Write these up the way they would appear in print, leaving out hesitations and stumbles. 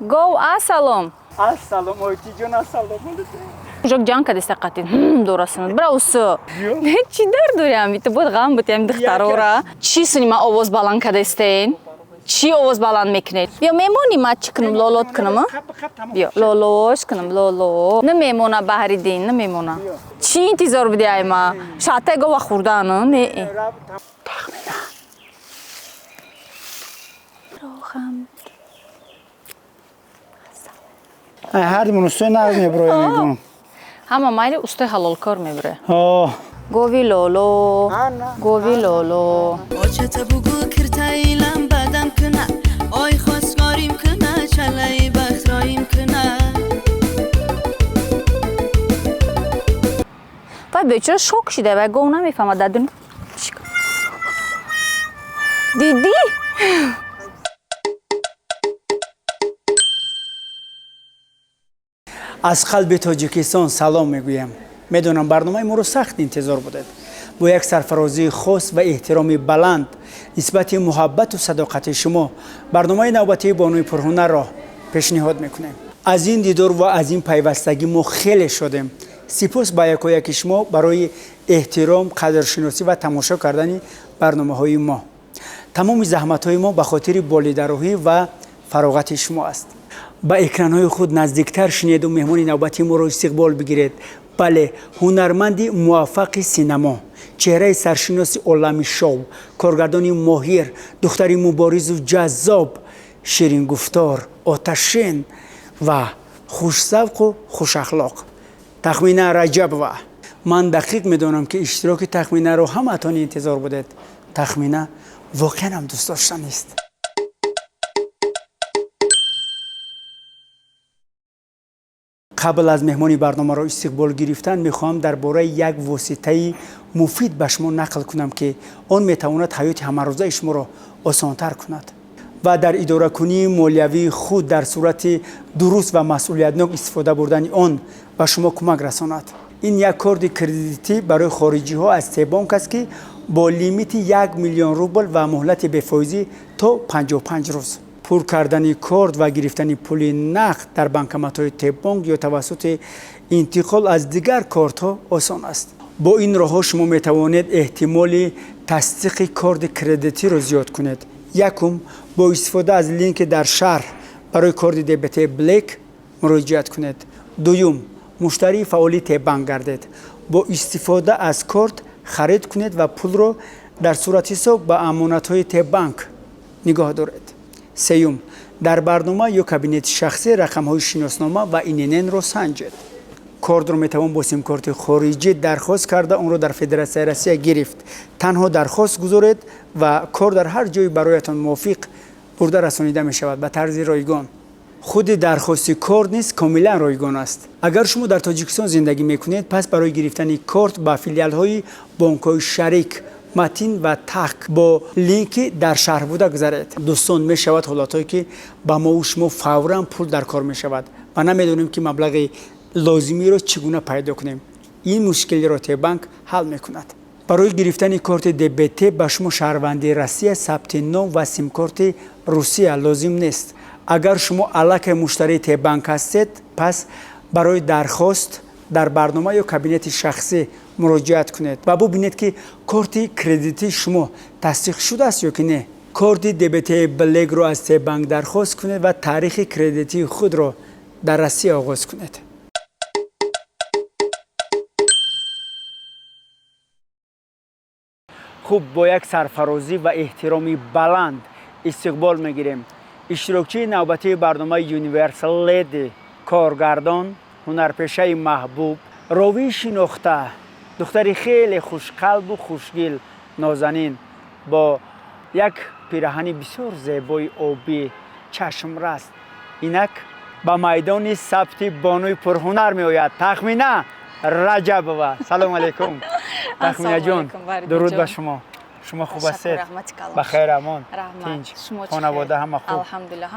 Гов ассалом. Ассалом, ойтиҷон, ассалом. Жок ҷанг кадиста қатин. Дорасанад. Бра усу. Чӣ дар дори ами? Ту бояд ғам бутиам духтарора. Чӣ суни ма овоз баланд кадистен? Чӣ овоз баланд мекунед? Биё мемонӣ ма чӣ кунам? Лолот кунам? Биё лолош кунам, лоло. Намемона Баҳриддин, намемона. Чӣ интизор буди ай ма? Шаътай гова хӯрдан, не? Тахмина. Рохам. Ҳар димон устои нағз меброя мегӯм. Ҳама майли устои ҳалолкор мебуре. Гови лоло, гови лоло. Очата бугу киртайлам бадам куна, ой хосгорим куна, чалаи бахтроим куна. Вай бечора шок шида, вай гов намефаҳмад дар дунё. Дидӣ? Аз қалби Тоҷикистон салом мегӯям. Медонам, барномаи моро сахт интизор будед. Бо як сарфарозии хос ва эҳтироми баланд нисбати муҳаббату садоқати шумо барномаи навбатии бонуи пурҳунарро пешниҳод мекунем. Аз ин дидор ва аз ин пайвастагӣ мо хеле шодем. Сипос ба якояки шумо барои эҳтиром, қадршиносӣ ва тамошо кардани барномаҳои мо. Тамоми заҳматҳои мо ба хотири болидарӯҳӣ ва фароғати шумо аст. Ба экранҳои худ наздиктар шинеду меҳмони навбатии моро истиқбол бигиред. Бале, ҳунарманди муваффақи синамо, чеҳраи саршиноси олами шоу, коргардони моҳир, духтари муборизу ҷаззоб, ширингуфтор, оташин ва хушзавқу хушахлоқ Тахмина Раҷабова. Ман дақиқ медонам, ки иштироки Тахминаро ҳамаатон интизор будед. Тахмина воқеан ҳам дӯстдоштанист. Қабл аз меҳмони барномаро истиқбол гирифтан мехоҳам дар бораи як воситаи муфид ба шумо нақл кунам, ки он метавонад ҳаёти ҳамарӯзаи шуморо осонтар кунад ва дар идоракунии молиявии худ дар сурати дуруст ва масъулиятнок истифода бурдани он ба шумо кӯмак расонад. Ин як корди кредитӣ барои хориҷиҳо аз Тебонк аст, ки бо лимити 1 миллион рубл ва муҳлати бефоизӣ то 55 рӯз. Пур кардани корт ва гирифтани пули нақд дар банкоматҳои Тебонк ё тавассути интиқол аз дигар кортҳо осон аст. Бо ин роҳҳо шумо метавонед эҳтимоли тасдиқи корди кредитиро зиёд кунед. Якум, бо истифода аз линки дар шарҳ барои корди ДБТ Блек муроҷиат кунед. Дуюм, муштарии фаъоли Тебанк гардед, бо истифода аз корт харид кунед ва пулро дар суратҳисоб ба амонатҳои Тебанк нигоҳ доред. Сеюм, дар барнома ё кабинети шахсӣ рақамҳои шиноснома ва ИНН-ро санҷед. Кортро метавон бо симкорти хориҷӣ дархост карда, онро дар Федератсияи Россия гирифт. Танҳо дархост гузоред ва кор дар ҳар ҷое бароятон мувофиқ бурда расонида мешавад ба тарзи ройгон. Худи дархости корт низ комилан ройгон аст. Агар шумо дар Тоҷикистон зиндагӣ мекунед, пас барои гирифтани корт ба филиалҳои бонкҳои шарик Матин ва Так бо линки дар шарҳ буда гузаред. Дӯстон, мешавад ҳолатҳое, ки ба мову шумо фавран пул дар кор мешавад ва намедонем, ки маблағи лозимиро чӣ гуна пайдо кунем. Ин мушкилиро Тебанк ҳал мекунад. Барои гирифтани корти ДБТ ба шумо шаҳрвандии Россия, сабти ном ва симкорти Русия лозим нест. Агар шумо аллакай муштарии Тебанк ҳастед, пас барои дархост дар барнома ё кабинети шахсӣ муроҷиат кунед ва бубинед, ки корти кредитии шумо тасдиқ шудааст ё ки не. Корти ДБТ Блекро аз Тебанк дархост кунед ва таърихи кредитии худро дар Россия оғоз кунед. Хуб, бо як сарфарозӣ ва эҳтироми баланд истиқбол мегирем иштирокчии навбатии барномаи Universal Lady, коргардон, ҳунарпешаи маҳбуб, ровии шинохта, духтари хеле хушқалбу хушгил, нозанин, бо як пираҳани бисёр зебои обӣ чашмраст инак ба майдони сабти бонуи пурҳунар меояд Тахмина Раҷабова. Салому алайкум, Тахминаҷон, дуруд ба шумо. Шумо хуб ҳастед? Ба хайр, амон, тинҷ, хонавода ҳама хуб?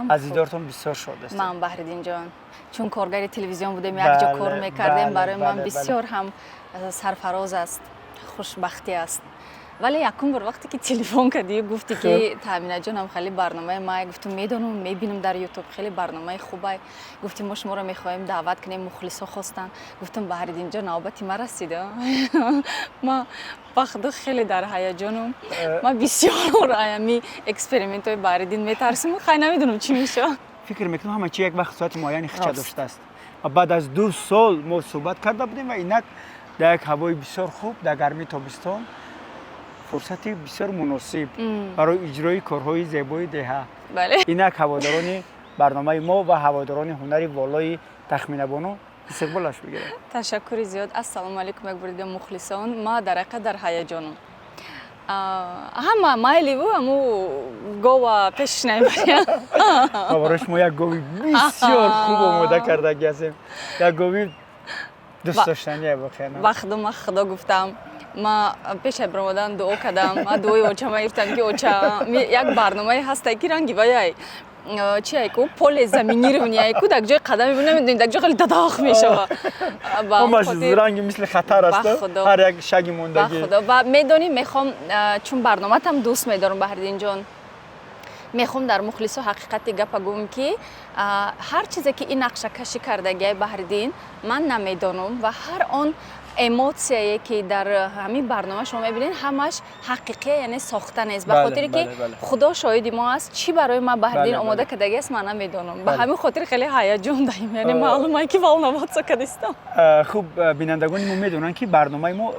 Аз дидортон бисёр шод ҳастем. Ман, Баҳриддинҷон, чун коргари телевизион будем, якҷо кор мекардем, барои ман бисёр ҳам сарфароз аст, хушбахтӣ аст. Вале якум бор вақте ки телефон кардӣ, гуфтӣ ки Таъминаҷонам, хеле барномаи май, гуфтум медонам, мебинам дар Ютуб, хеле барномаи хубай. Гуфтӣ мо шуморо мехоҳем даъват кунем, мухлисо хостанд. Гуфтум Баҳриддинҷон, навбати ма расида. Ма ба худо хеле дар ҳаяҷонам. Ма бисёр аями экспериментҳои Баҳриддин метарсим, хай намедонам чӣ мешавад. Фикр мекунам, ҳама чи як вақт соати муайяни хича доштааст. Ва баъд аз 2 сол мо суҳбат карда будем ва инак дар як ҳавои бисёр хуб, дар гармии тобистон, фурсати бисёр муносиб барои иҷрои корҳои зебои деҳа. Инак ҳаводорони барномаи мо ва ҳаводорони ҳунари волои Тахминабону истиқболаш бигирад. Ташаккури зиёд. Ассалому алайкум як бор дига, мухлисон. Ма дар ҳақиқат дар ҳаяҷонам. Ҳама майливу аму гова пешиш намебарям. Ма барои шумо як гови бисёр хуб омода кардагӣ ҳастем, як гови дӯстдоштания воқеан. Ба худо, ма худо гуфтам, ма пешай баромадан дуо кардам, ма дуои очама гирифтам, ки оча, як барномае ҳастай, ки ранги ваяй чи айку, поле заминирование айку, дар ҷои қадам мебинам, намедонем, дар ҷои хеле дадах мешава. Ҳамаш ранги мисли хатар аст, ҳар як шаги мондагӣ. Худо, ва медонӣ, мехом, чун барноматам дӯст медорам, Баҳриддинҷон, мехом дар мухлисо ҳақиқати гапа гӯм, ки ҳар чизе ки ин нақшакашӣ кардагиай Баҳриддин, ман намедонам, ва ҳар он эмоцияе ки дар ҳамин барнома шумо мебинед, ҳамаш ҳақиқия, яъне сохта нест, ба хотире ки худо шоҳиди мо аст, чӣ барои ман Баҳриддин омода кардагиаст, ман намедонам. Ба ҳамин хотир хеле ҳаяҷон даҳим, яъне маълума ки волноваться кардистам. Хуб, бинандагони мо медонанд, ки барномаи мо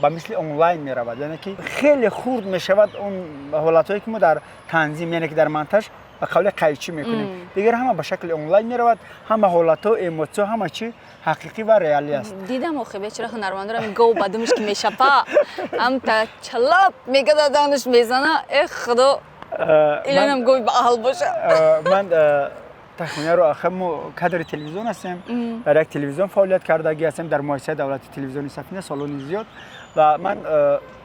ба мисли онлайн меравад, яъне ки хеле хурд мешавад он ҳолатҳое, ки мо дар танзим, яъне ки дар монтаж ба қавли қайчӣ мекунем. Дигар ҳама ба шакли онлайн меравад, ҳама ҳолатҳо, эмоция, ҳама чи ҳақиқӣ ва реалӣ аст. Дидам, охи, бечора ҳунармандорам, гов ба думиш ки мешапа, ҳамта чалап мегададанаш мезана. Э худо, илонам гови ба аҳл боша. Ман тахминаро, аха, мо кадри телевизион ҳастем, дар як телевизион фаъолият кардагӣ ҳастем, дар муассисаи давлати телевизиони Сафина солони зиёд. Ва ман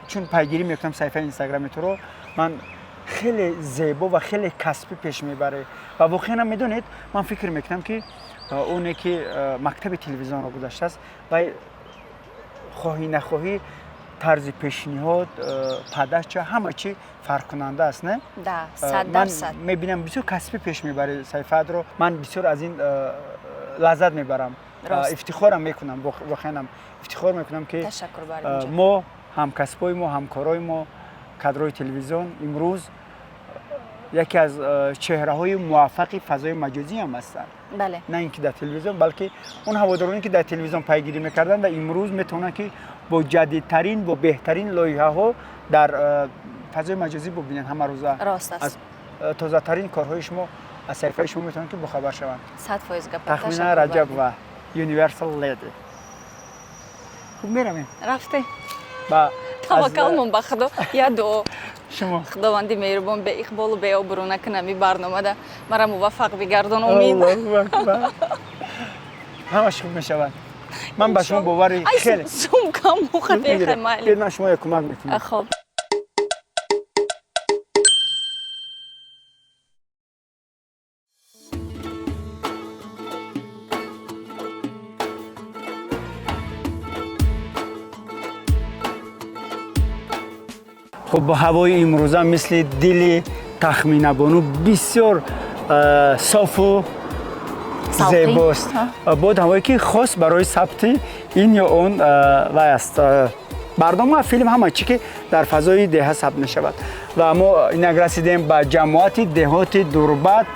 чун пайгирӣ мекунам саҳифаи инстаграми туро, ман хеле зебо ва хеле касбӣ пеш мебаред. Ва воқеан ҳам, медонед, ман фикр мекунам, ки оне ки мактаби телевизионро гузаштааст, вай хоҳӣ нахоҳӣ тарзи пешниҳод, подача, ҳама чи фарқкунанда аст, не? Ман мебинам, бисёр касбӣ пеш мебаред саҳифаатро. Ман бисёр аз ин лаззат мебарам, ифтихорам мекунам, воқеанам ифтихор мекунам, ки мо, ҳамкасбои мо, ҳамкорои мо, кадрҳои телевизион имрӯз яке аз чеҳраҳои муваффақи фазои маҷозӣ ҳам ҳастанд, на ин ки дар телевизион, балки он ҳаводороне, ки дар телевизион пайгирӣ мекарданд ва имрӯз метавонанд, ки бо ҷадидтарин, бо беҳтарин лоиҳаҳо дар фазои маҷозӣ бубинанд ҳамарӯза. Рост аст. Аз тозатарин корҳои шумо, аз саҳифаи шумо метавонанд, ки бохабар шаванд. 100% гап. Тахмина Раҷабова, Universal Lady. Хуб, меравем. Рафте. Таваккалмон ба худо, я дуо. Шумо. Худованди меҳрубон беиқболу беобрӯ накунам, ин барномада мара муваффақ бигардон, умид. Аллоҳу акбар, ҳамаш хуб мешавад, ман ба шумо бовари хеле. Сумкам мухатехай, майли. Ман шумо як кӯмак мекунам. Хоб. Хуб, ҳавои имрӯза мисли дили Тахминабону бисёр софу зебост. Бод ҳавое, ки хос барои сабти ин ё он вай аст, барнома, филм, ҳама чӣ ки дар фазои деҳа сабт мешавад. Ва мо инак расидем ба ҷамоати деҳоти Дурбат,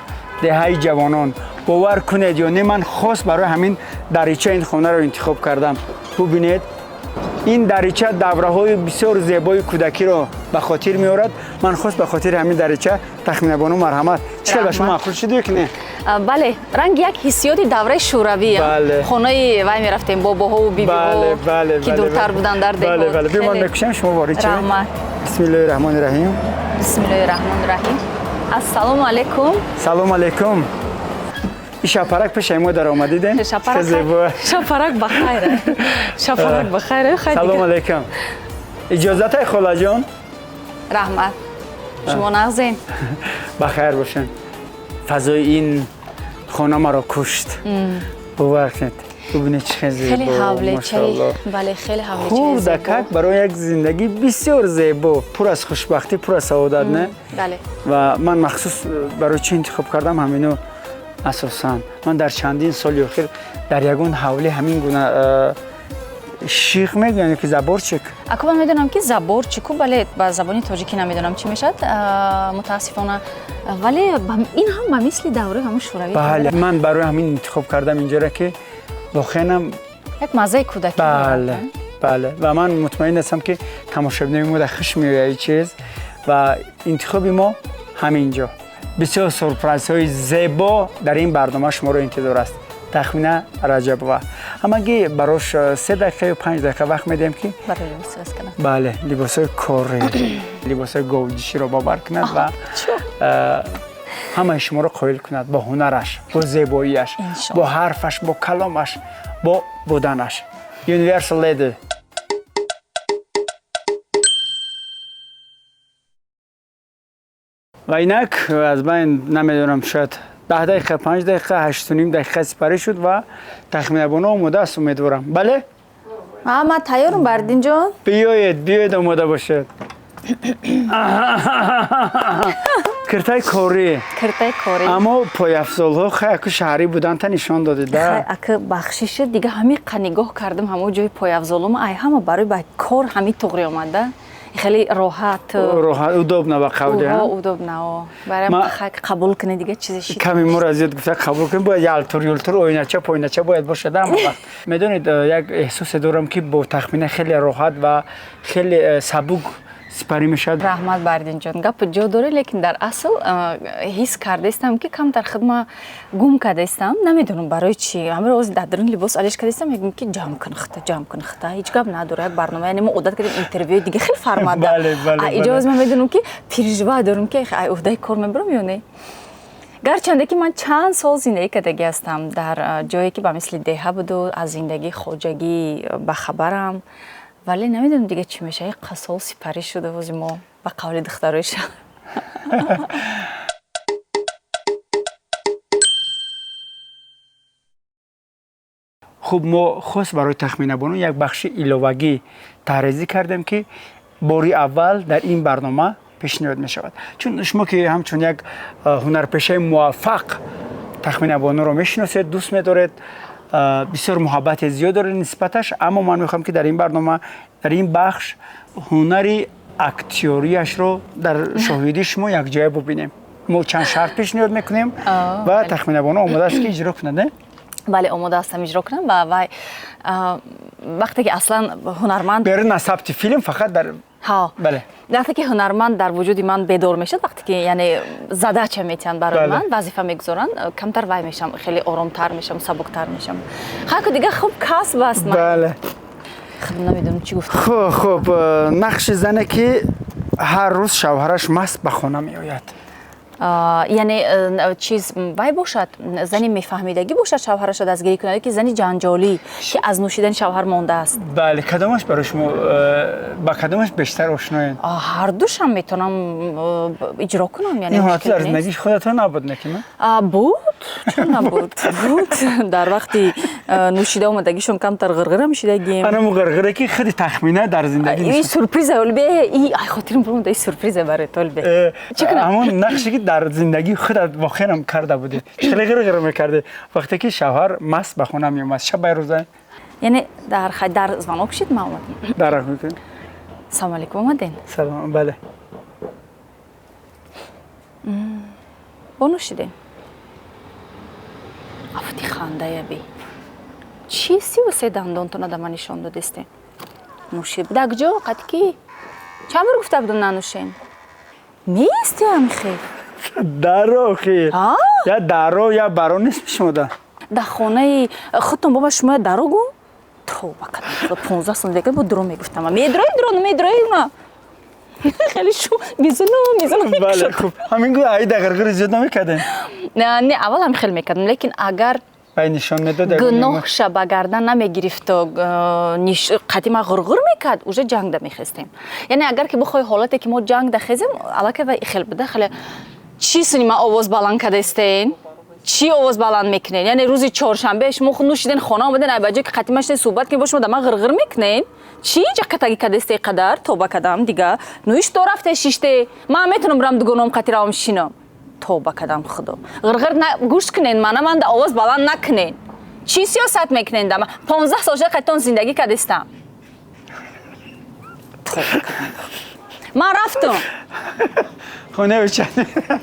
деҳаи ҷавонон. Бовар кунед ё не, ман хос барои ҳамин дарича ин хонаро интихоб кардам. Бубинед, ин дарича давраҳои бисёр зебои кӯдакиро ба хотир меорад. Ман хос ба хотири ҳамин дарича. Тахминабону, марҳамат. Чӣ хел, ба шумо маъқул шуд ё ки не? Бале, ранги як ҳиссиёти давраи шӯравӣ, хонаи вай мерафтем, бобоҳову бибиҳо, ки дуртар буданд, дар деҳот. Биё, ман мекушам, шумо ворид шавед. Раҳмат. Бисмиллоҳи раҳмони раҳим. Бисмиллоҳи раҳмони раҳим. Ассалому алайкум. Салому алайкум. И шапарак пешаи мо даромадидем. Шапарак ба хайр, шапарак ба хайр. Салому алайкум. Иҷозатай, холаҷон? Раҳмат, шумо нағзен? Ба хайр бошед. Фазои ин хона маро кушт, бовар кунед. Бубинед, чӣ хел Хеле зебо, ҳавлечаи, машоалло. Бале, хеле ҳавлечаи Хурдакак зебо. Барои як зиндагӣ бисёр зебо, пур аз хушбахтӣ, пур аз саодат, не? Бале. Ва ман махсус барои чӣ интихоб кардам ҳамино? Асосан ман дар чандин соли охир дар ягон ҳавлӣ ҳамин гуна ших мегӯянд ки заборчик. Аку, ман медонам ки заборчику, бале, ба забони тоҷикӣ намедонам чӣ мешавад, мутаассифона, вале ин ҳам ба мисли давраи ҳамун шӯравӣ. Бале, ман барои ҳамин интихоб кардам инҷора, ки воқеанам як маззаи кӯдакӣ. Бале, бале, ва ман мутмаин ҳастам, ки тамошобинои мо дар хуш меояд чиз ва интихоби мо ҳамин ҷо. Бисёр сюрпризҳои зебо дар ин барнома шуморо интизор аст. Тахмина Раҷабова, ҳамагӣ барош 3 дақиқа ё 5 дақиқа вақт медиҳем, ки барои либос иваз кардан. Бале, либосҳои корӣ, либосҳои говҷиширо бовар кунад ва ҳамаи шуморо қоил кунад бо ҳунараш, бо зебоиаш, Иншоалло. бо ҳарфаш, бо каломаш, бо буданаш. Universal Lady. Ва инак аз байн, намедонам, шояд 10 дақиқа, 5 дақиқа, 8:30 дақиқа сипарӣ шуд ва Тахминабоно омода аст, умедворам. Бале? А, ман тайёрам, Бардинҷон. Биёед, биёед, омода бошед. Киртаи корӣ. Киртаи корӣ. Аммо пойафзолҳо хаяку шаҳрӣ буданта нишон додед. Хай, ака, бахшиша, дига ҳамин қа нигоҳ кардам ҳамон ҷои пойафзолума, ай ҳама барои ба кор ҳамин туғри омада, хеле роҳат. Роҳат, удобно, ба қавли. О, удобно, о. Барам хай, қабул кунед, дига чизе шид. Ками моро зиёд гуфта, қабул кунед, бояд ялтур юлтур, оинача пойнача бояд бошад ҳама вақт. Медонед, як эҳсосе дорам, ки бо Тахмина хеле роҳат ва хеле сабук сипарӣ мешавад. Раҳмат, Бардинҷон, гап ҷо дорӣ, лекин дар асл ҳис кардаистам, ки камтар хидма гум кардаистам, намедонам барои чӣ. Ҳамаро ози дар дарун либос алиш кардаистам, мегӯям, ки ҷамъ кун хита, ҷамъ кун хита, ҳеҷ гап надора, як барнома, яъне мо одат кардем интервюи дига хеле фармада. Бале, бале, Иҷо бале. ман медонам, ки переживать дорам, ки ай уҳдаи кор мебарам ё не, гарчанде ки ман чанд сол зиндагӣ кардагӣ ҳастам дар ҷое, ки ба мисли деҳа буду аз зиндагии хоҷагӣ бахабарам, вале намедонам дига чӣ мешавад. Як сол сипарӣ шуда бози мо, ба қавли духтарои шаҳр. Хуб, мо хос барои Тахминабону як бахши иловагӣ таҳризӣ кардем, ки бори аввал дар ин барнома пешниҳод мешавад, чун шумо ки ҳамчун як ҳунарпешаи муваффақ Тахминабонуро мешиносед, дӯст медоред, бисёр муҳаббати зиёд доред нисбаташ, аммо ман мехоҳам, ки дар ин барнома, дар ин бахш ҳунари актёрияшро дар шоҳидии шумо якҷоя бубинем. Мо чанд шарт пешниҳод мекунем ва Тахминабону омода аст, ки иҷро кунад, не? Бале, омода ҳастам иҷро кунам. Ва вай вақте ки аслан ҳунарманд берун аз сабти филм, фақат дар Ҳа. Бале. Вақте ки ҳунарманд дар вуҷуди ман бедор мешавад, вақте ки, яъне, задача метиҳанд барои ман, вазифа мегузоранд, камтар вай мешавам, хеле оромтар мешавам, сабуктар мешавам. Хайку, дига хуб, касб аст. Бале. Хуб, намедонам чӣ гуфтам. Хуб, нақши зане, ки ҳар рӯз шавҳараш маст ба хона меояд. Яъне чиз вай бошад, зани мефаҳмидагӣ бошад, шавҳарашро дастгирӣ кунад, ки зани ҷанҷолӣ, ки аз нӯшидани шавҳар мондааст? Бале, кадомаш барои шумо, ба кадомаш бештар ошноед? Ҳардушам метавонам иҷро кунам. Ин ҳолати дар зиндагии худатон набуд, накина? Буд, чун набуд? Буд. Дар вақти нӯшида омадагишон камтар ғирғира мешидагим. Анаму ғирғире, ки худи Тахмина дар зиндагӣ. И сюрприза, олбе, и ай хотирам бумда, и сюрприза барои толбе. Чӣ кунам? Ҳамон нақше, ки дар зиндагии худат воқеанам карда будӣ, хеле ғирғира мекардӣ, вақте ки шавҳар маст ба хона меомад, шабай рӯза? Яъне дар звонок шид, ман омадам. Дарах мекунӣ. Салому алейкум, омаден? Салом, бале. Бо нӯшидем? Афти хандая би, чӣ 33 дандонтона да ман нишон додистем? Нӯшид дар куҷо, қати ки? Чанд бор гуфта будам, нанӯшен? Меисти ҳамихел. Даро охи, я даро, я баро нест шумода. Дар хонаи худтон боба шумо даро гум? Тоба кардам, 15 сол дега бо дуро мегуфтам, медрои, дуро намедрои, ма хеле шу мезанам, мезанам. Бале, хуб, ҳамин гу аида ғирғири зиёд намекардем? Не, аввал ҳам хел мекардам, лекин агар Бай нишон медод. Гуноҳша ба гардан намегирифту қати ма ғурғур мекард, уже ҷангда мехестем. Яъне агар ки бихоҳи ҳолате, ки мо ҷангда хезем, аллакай вай хел буда, хеле чӣ суни ма овоз баланд кардастен. Чӣ овоз баланд мекунед? Яъне рӯзи чоршанбе шумо нӯшиден, хона омаден, ай ба ҷое ки қатима шуден, суҳбат кунед, бо шумо да ман ғирғир мекунед. Чӣ инҷа қатагӣ кадесте қадар? Тоба кадам, дига нӯиш то рафте шиште. Ман метавонам бирам дугоном қати равам шинам. Тоба кадам, худо, ғирғир гӯш кунед мана, ман да овоз баланд накунед. Чӣ сиёсат мекунед да ман? 15 сол шуда қатитон зиндагӣ кадестам. Тоба кадам, ман рафтам. Хонаи оча.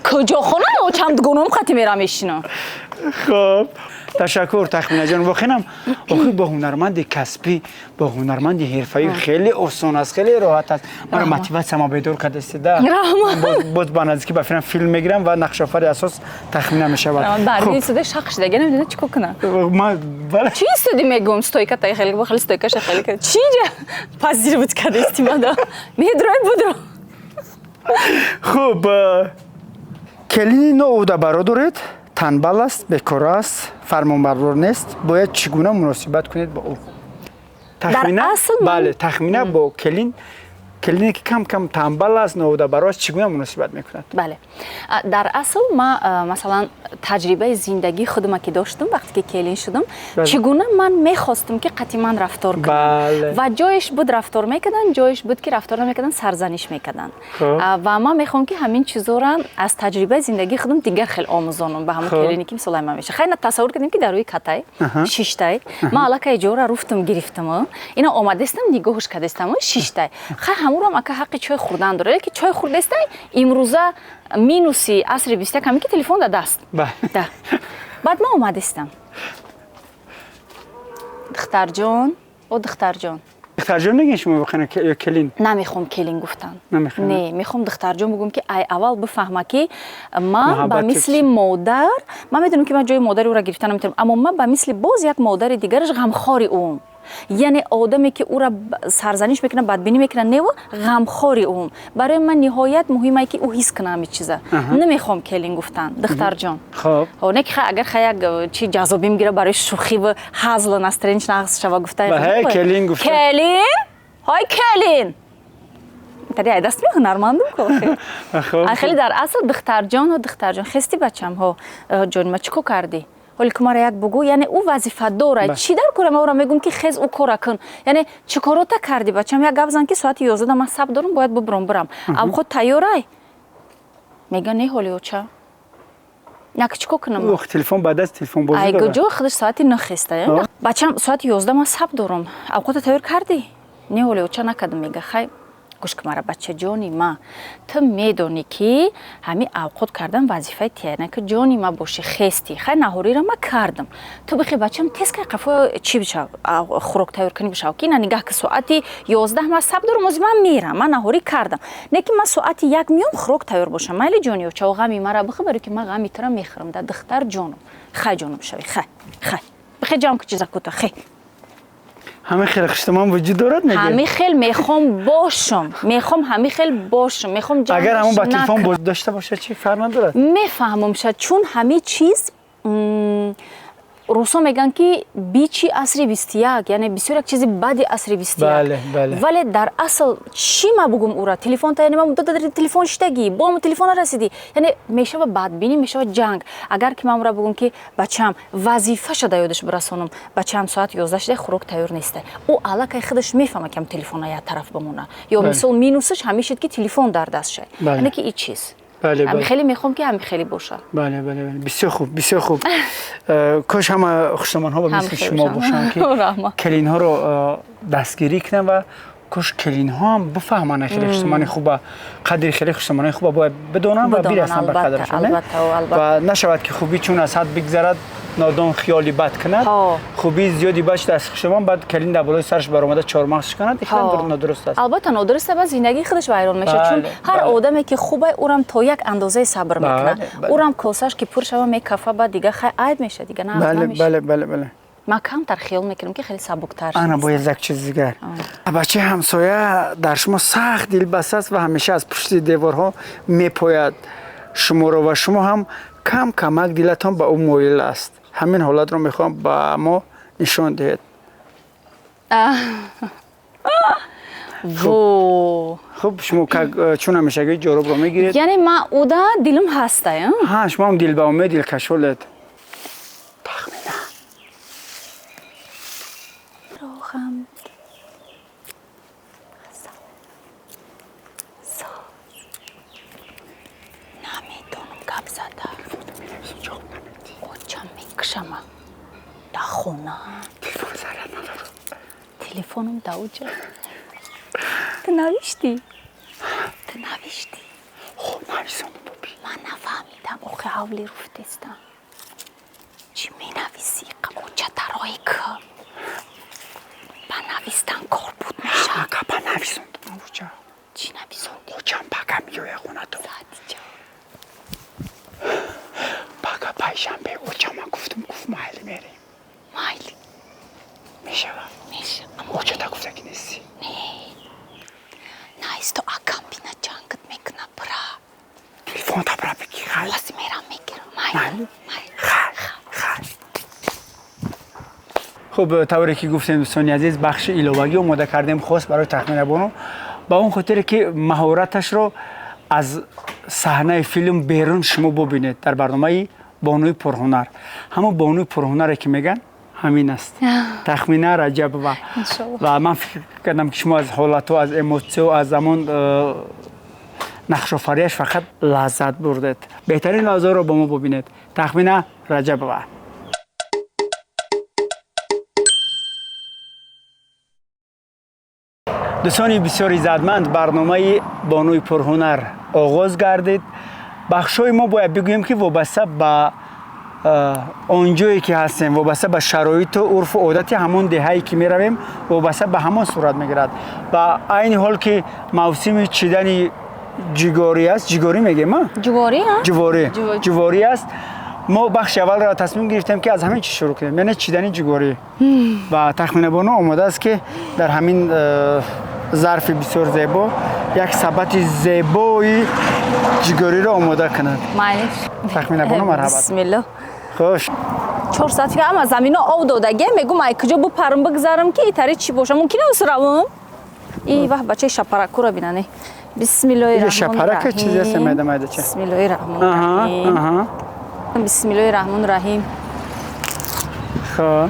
Куҷо хона? Очам дугоном қати мерам мешинам. Хуб, ташаккур, Тахминаҷон. Воқеан охир бо ҳунарманди касбӣ, бо ҳунарманди ҳирфаӣ хеле осон аст, хеле роҳат аст. Маро мотиватсияма бедор кардастида. Раҳмат. Боз ба наздикӣ ба филм филм мегирам ва нақшофари асос Тахмина мешавад. Барди истода шақ шидаги, намедонам чӣ кор кунам. Чӣ истоди мегӯм, стойка тай хеле хеле стойкаша хеле чӣ инҷа пазир буд кардасти мада медрои будро. Хуб, келини ноудабаро доред, танбал аст, бекора аст, фармонбардор нест. Бояд чӣ гуна муносибат кунед бо ӯ? Тахмина, бале, Тахмина бо келин, келине ки кам кам танбал аст, ноудабаро аст, чӣ гуна муносибат мекунад? Бале, дар асл ма, масалан, таҷрибаи зиндагии худама ки доштум, вақте ки келин шудам, чӣ гуна ман мехостум, ки қати ман рафтор кунам, ва ҷоеш буд рафтор мекарданд, ҷоеш буд, ки рафтор намекарданд, сарзаниш мекарданд. Ва ман мехоҳам, ки ҳамин чизоро аз таҷрибаи зиндагии худам дигар хел омӯзонам ба ҳамон келине, ки мисолай ман меша. Хайна, тасаввур кардем, ки дар рӯи катай шиштай, ман аллакай ҷора руфтум, гирифтаму ина омадестам, нигоҳуш кардестаму шиштай. Хай, ҳамурам ака ҳаққи чой хӯрдан дора, леки чой хӯрдестай. Имрӯза минуси асри 21 ҳамин, ки телефон дар даст. Баъд ман омадестам: «Духтарҷон, о духтарҷон». Духтарҷон мегӯед шумо воқеан ё келин? Намехоҳам келин гуфтан, не, мехоҳам духтарҷон бигӯм, ки ай аввал бифаҳма, ки ман ба мисли модар, ман медонам, ки ман ҷои модари ӯро гирифта наметавонам, аммо ман ба мисли боз як модари дигараш ғамхори ӯм. Яъне одаме, ки ӯра сарзаниш мекунад, бадбинӣ мекунад, неву ғамхори ӯм. Барои ман ниҳоят муҳиме, ки ӯ ҳис кунад ҳамин чиза. Намехоҳам келин гуфтан, духтарҷон. Не ки агар ха як чи ҷазобим гира, барои шӯхиву ҳазлу настроение нағз шава гуфта: «Келин, ҳой келин», тари ай даст ҳунармандум ко. Хеле дар асл духтарҷону духтарҷон, хести бачамҳо, ҷонима, чӣ кор кардӣ ҳоле, ки мара як бугӯ. Яъне ӯ вазифа дорад, чӣ дар кора ман ӯро мегӯм, ки хез, ӯ кора кун. Яъне чӣ корота кардӣ, бачам? Як гап зан, ки соати 11 ман саб дорам, бояд бубурам, бирам. Авқот тайёрай? Мега: «Не, ҳоли оча». Як чӣ кор кунам? Телефон ба даст, телефон бозӣ. Ай куҷо, худаш соати 9 хеста. «Бачам, соати 11 ман саб дорам, авқота тайёр кардӣ?» «Не, ҳоли оча, накардам». Мега: «Хай, гӯш ки мара, бачаҷони ма, ту медонӣ, ки ҳамин авқот кардан вазифаи тияна, ки ҷони ма бошӣ, хести, хай, наҳориро ма кардам, ту бихе, бачам, тез кай қафо чӣ бишав, хӯрок тайёр кунӣ бишав, ки ина нигаҳ, ки соати 11 ма саб дорам, ози ман мерам, ман наҳорӣ кардам, не ки ман соати 1 миём, хӯрок тайёр бошам. Майли, ҷони очао, ғами мара бихӯ, барои ки ман ғами тура мехӯрам да, духтар ҷоном. Хай, ҷоном шавӣ, хай, хай, бихе, ҷамъ ку чизакута, хе». Ҳамин хел хуштамон вуҷуд дорад, мегӯед? Ҳамин хел мехом бошам, мехом ҳамин хел бошам, мехом. Агар ҳамон ба телефон боз дошта бошад, чӣ фарқ надорад? Мефаҳмам ша, чун ҳамин чиз русо мегӯянд, ки бичи асри 21, яъне бисёр як чизи бади асри 21. Вале дар асл чӣ ма бугум ура? Телефон та, яъне ма муддат дар телефон шидагӣ, бо ҳамон телефона расидӣ, яъне мешава бадбинӣ, мешава ҷанг. Агар ки ман ура бугум, ки бачам, вазифаша да ёдаш бирасонам: «Бачам, соат 11 шида, хӯрок тайёр неста», ӯ аллакай худаш мефаҳма, ки ҳам телефона як тараф бимона. Ё мисол, минусаш ҳамешид, ки телефон дар даст шай, яъне ки и чиз хеле мехоҳам, ки ҳами хеле бошад. Бале, бале, бисёр хуб, бисёр хуб. Кош ҳама хуштомонҳо ба мисли шумо бошанд, ки келинҳоро дастгирӣ кунанд, ва кош келинҳо ҳам бифаҳманд хеле хуштомони хуба, қадри хеле хуштомони хуба бояд бидонанд ва бирасанд ба қадрашон. Ва нашавад, ки хубӣ чун аз ҳад бигзарад, нодон хиёли бад кунад. Хубии зиёди бач даст хуштомон, баъд келин дар болои сараш баромада чормағз кунад, хеле нодуруст аст. Албатта, нодуруст аст, зиндагии худаш вайрон мешавад, чун ҳар одаме, ки хубай, ӯрам то як андозаи сабр мекунад, ӯрам косаш ки пур шава, мекафа, баъд дига хай, айб мешавад, дига нағз намешавад. Бале, бале, бале. Ман камтар хиёл мекунам, ки хеле сабуктар. Ана, бояд як чиз дигар. Бачаи ҳамсоя дар шумо сахт дилбаст аст ва ҳамеша аз пушти деворҳо мепояд шуморо, ва шумо ҳам кам камак дилатон ба ӯ моил аст. Ҳамин ҳолатро мехоҳам ба мо нишон диҳед. Во. Хуб, шумо чун ҳамешагӣ ҷоробро мегиред. Яъне ман уда дилам ҳаста. Ҳа, шумо ҳам дилбаумед, дилкашолед. Ғам. Намедонам, гап зада. Очам мекушама. Да хона. Телефон заряд надорам. Телефоном да уҷа. Ту навиштӣ? Ту навиштӣ? Хоб, нависонам, боби. Ман нафаҳмидам, охи ҳавли руфтестам. Чӣ менависӣ? Оча дарои к. Ба навистан кор буд мешавад. Ака, ба нависондам оча. Чӣ нависондӣ? Очам пага меояд хонато. Задиҷа. Пага пайшанбе очама гуфтум, гуфт майли, мерем. Майли. Мешавад? Мешавад. Очата гуфтагӣ нестӣ? Не. Наисто, акам бина, ҷангат мекуна, бира. Телефонта бира бигӣ, хай. Ҳозир мерам, мегирам. Майли. Майли? Майли. Хай, хай. Хуб, тавре ки гуфтем, дӯстони азиз, бахши иловагӣ омода кардем хос барои Тахмина бону, ба он хотире ки маҳораташро аз саҳнаи филм берун шумо бубинед дар барномаи бонуи пурҳунар. Ҳамон бонуи пурҳунаре ки меган, ҳамин аст, Тахмина Раҷабова. Иншаллоҳ. Ва ман фикр кардам, ки шумо аз ҳолатҳо, аз эмотсиё, аз ҳамон нақшофарияш фақат лаззат бурдед. Беҳтарин лаҳзаҳоро бо мо бубинед. Тахмина Раҷабова. Дӯстони бисёр иззатманд, барномаи бонуи пурҳунар оғоз гардид. Бахшҳои мо, бояд бигӯем, ки вобаста ба он ҷое ки ҳастем, вобаста ба шароиту урфу одати ҳамон деҳае ки меравем, вобаста ба ҳамон сурат мегирад. Ва айни ҳол ки мавсими чидани ҷигорӣ аст, ҷигорӣ мегем, а? Ҷуворӣ, а? Ҷуворӣ. Ҷуворӣ. Ҷуворӣ аст. Мо бахши аввалро тасмим гирифтем, ки аз ҳамин чиз шурӯъ кунем, яъне чидани ҷуворӣ. Ва Тахмина бону омода аст, ки дар ҳамин зарфи бисёр зебо як сабати зебои ҷигориро омода кунад. Майли. Тахмина бону, марҳабат. Бисмиллоҳ. Хуш. 4 соат фикр ама замино об додагия, мегум, ай куҷо бупарам, бигзарам, ки итари чӣ боша, мумкин аст равам. И ваҳ, бачаи шапаракуро бинане. Бисмиллоҳи Иҷа раҳмони шапарака чизе аст, раҳим. майда майдача. Бисмиллоҳи раҳмони раҳим. Бисмиллоҳи раҳмони раҳим. Хоб.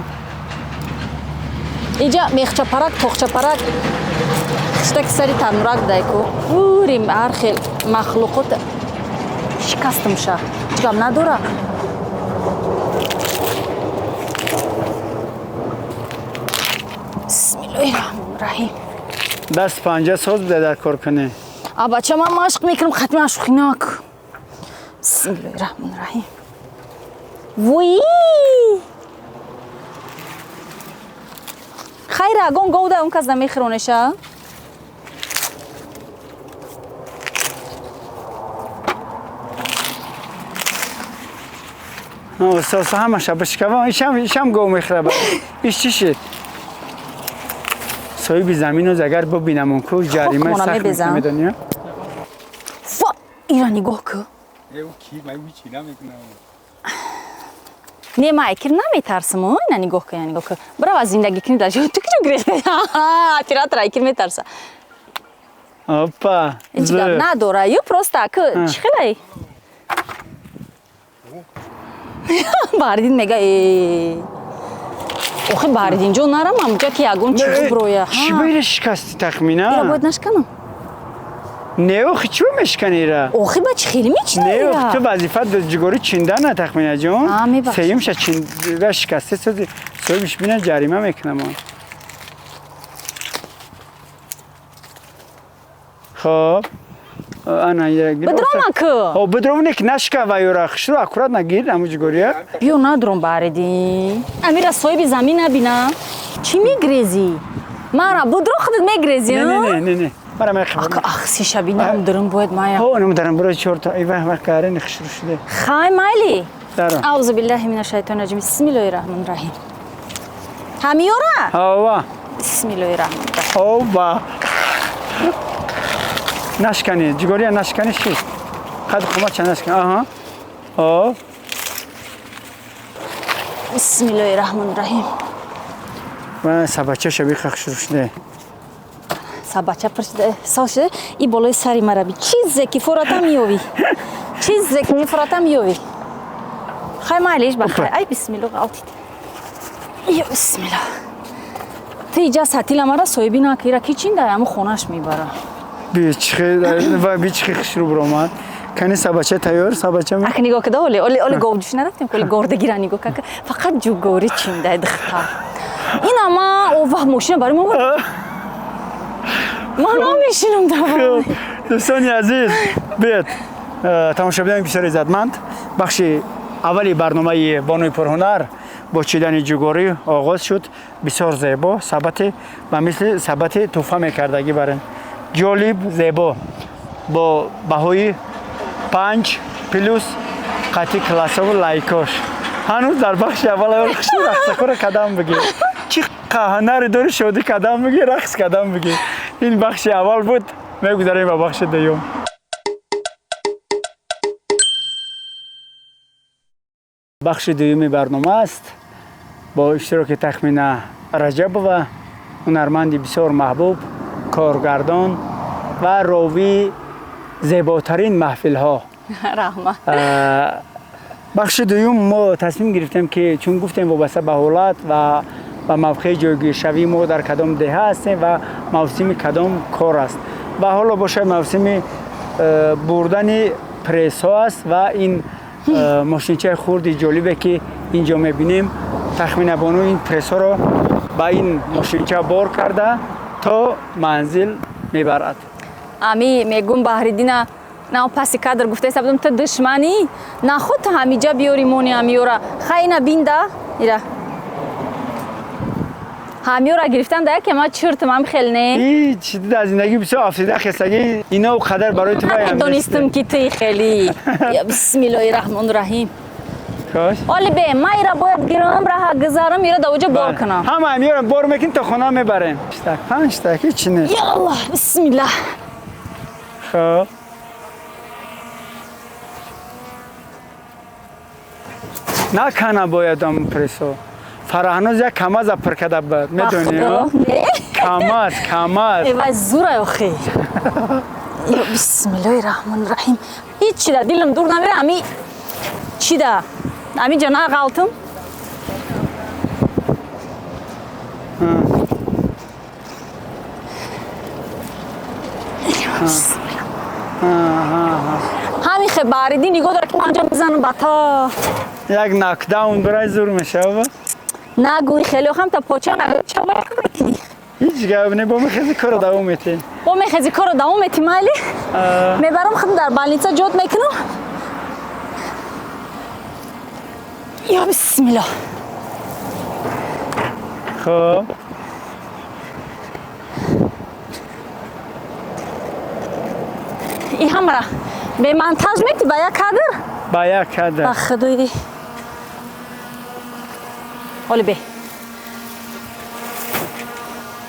Иҷа мехчапарак, тоқчапарак, хиштаки сари танурак дайку пури ҳар хел махлуқот шикастумша, ҳеҷ гап надора. Бисмиллоҳи раҳмони раҳим. Даст панҷа соз буда дар кор кунӣ. А бача, ман машқ мекунам, хатми шӯхинак. Бисмиллоҳи раҳмони раҳим. Вуи, хайр, агон говда он кас намехӯронеша. Оста, ҳамаша бишкава, ишам гов мехӯра. Иш чӣ шид? Соҳиби заминоз агар бибинамон ку, ҷарима Хокмона сахт мебезам. мекунам, медонӣ? Фа, ира нигоҳ кӯ. Ки ман ҳичи намекунам. Не, ман айкир наметарсам. Ина нигоҳ кун, ина нигоҳ кун. Бирав, аз зиндагӣ кунӣ, дар ту куҷо гирехте? Оператор айкир метарса. Опа. Ҳеҷ гап надора, ю просто ку чӣ хелай. Баҳриддин мега: «Э, охи, Баҳриддин ҷон, нарам амҷа, ки ягон чиз броя.» Чӣ ба ира шикасти, Тахмина? Ира бояд нашканам? Не, охи, чӣ мешкани ира? Охи, ба чӣ хеле мечида? Не, охи, ту Ира вазифат ҷигорӣ чиндана, Тахмина ҷон. А, мебахшед. Сеюмша чинда шикасте, сози соҳибиш бина, ҷарима мекунам он. Хоб, ана ира гир. Бидрома ку. Хоб, бидром, не ки нашикава юра, хушрӯ, аккуратно гир ҳамун ҷигория. Биё, надром, Баҳриддин. Амира соҳиби замин набина. Чӣ мегрезӣ? Мара будро, худат мегрезӣ. Не, не, не, не, мара мехӯрам. Ака, ахсиша бинам, дурум бояд мая. Ҳо, инам дарам биро, чорта ай вах вах, гарени хушрӯ шуде. Хай, майли. Даром. Аузу биллаҳи мина шайтони раҷим. Бисмиллоҳи раҳмони раҳим. Ҳамиёра. Ҳова. Бисмиллоҳи раҳмони раҳим. Ова, нашкани ҷигория, нашкани, ши қад қоматша нашкани, аҳа, о. Бисмиллоҳи раҳмони раҳим. Ва сабачаша биха, хушрӯ шуде. Сабача пур шуда, сол шуда. И болои сари мара би. Чизе ки фурата миёвӣ, чизе ки мефурата миёвӣ. Хай, майлиш, ба хай. Ай, бисмилло, ғалтид. Ё бисмилло. Ту иҷа сатила мара соҳиби накира, ки чин дар ҳамун хонаш мебара. Би чихе хушрӯ биромад. Кани сабача тайёр, сабача. Ак нигоҳ када, оле оле оле говҷӯш нарафтем, коли гордагира нигоҳ как фақат ҷугорӣ чиндай духтар. Ин ама о вақт мошина барои мо ман намешинам дар. Дӯстони азиз, биёд, тамошобинони бисёр иззатманд, бахши аввали барномаи бонуи пурҳунар бо чидани ҷугорӣ оғоз шуд. Бисёр зебо, сабате ба мисли сабати тӯҳфа мекардагӣ барем. Ҷолиб, зебо, бо баҳои 5 плюс қатъи классову лайкош. Ҳанӯз дар бахши аввал хуши рақсакора кадам бигир. Чӣ ҳунаре дори, шодӣ кадам бигир, рақс кадам бигир. Ин бахши аввал буд, мегузарем ба бахши дуюм. Бахши дуюми барнома аст бо иштироки Тахмина Раҷабова, ҳунарманди бисёр маҳбуб, коргардон ва ровии зеботарин маҳфилҳо. Раҳмат. Бахши дуюм мо тасмим гирифтем, ки чун гуфтем, вобаста ба ҳолат ва ба мавқеи ҷойгиршавии мо, дар кадом деҳа ҳастем ва мавсими кадом кор аст. Ва ҳоло бошад, мавсими бурдани прессҳо аст ва ин мошинчаи хурди ҷолибе, ки инҷо мебинем, Тахмина бону ин прессҳоро ба ин мошинча бор карда то манзил мебарад. Ами мегум, Баҳриддина на паси кадр гуфтаеста будам, ту душманӣ наход, ту ҳамиҷа биёри мони ҳамиёра. Хай, ина бинда, ира ҳамиёра гирифтан да яке ма чуртам ам хел не. Ҳеч дар зиндагӣ бисёр афтида хестагӣ ино қадар барои ту Ман донистам, ки туи хели. Я бисмиллоҳи раҳмони раҳим. Хош. Оли бе, ма ира бояд гирам, раҳа гузарам, ира да оҷа бор кунам. Ҳама ҳамиёра бор мекунем, то хона мебарем. Панҷта, ҳеч нест. Я Аллоҳ, бисмиллаҳ. Хоб. Накана бояд ам прессо. Фараҳноз як камаза пур карда буд, медонӣ? Камаз, камаз. Э, вай зурай охи. Ё бисмиллоҳи раҳмони раҳим. Ҳеч чида дилам дур намера, ами чида. Ами ҷа нағалтам. Ҳамин хе Баҳриддин нигоҳ дора, ки манҷа бизанам ба та. Як нокдаун барай зур мешава. Нагӯй, хеле охам та поча ча мекунӣ. Ҳеҷ гап не, бо мехези корро давом метем. Бо мехези корро давом метем, майли? Мебарам, худам дар больница ҷод мекунам. Ё бисмиллоҳ. Хоб. И ҳамара бемонтаж мети ба як кадр? Ба як кадр. Ба худои. Оли бе.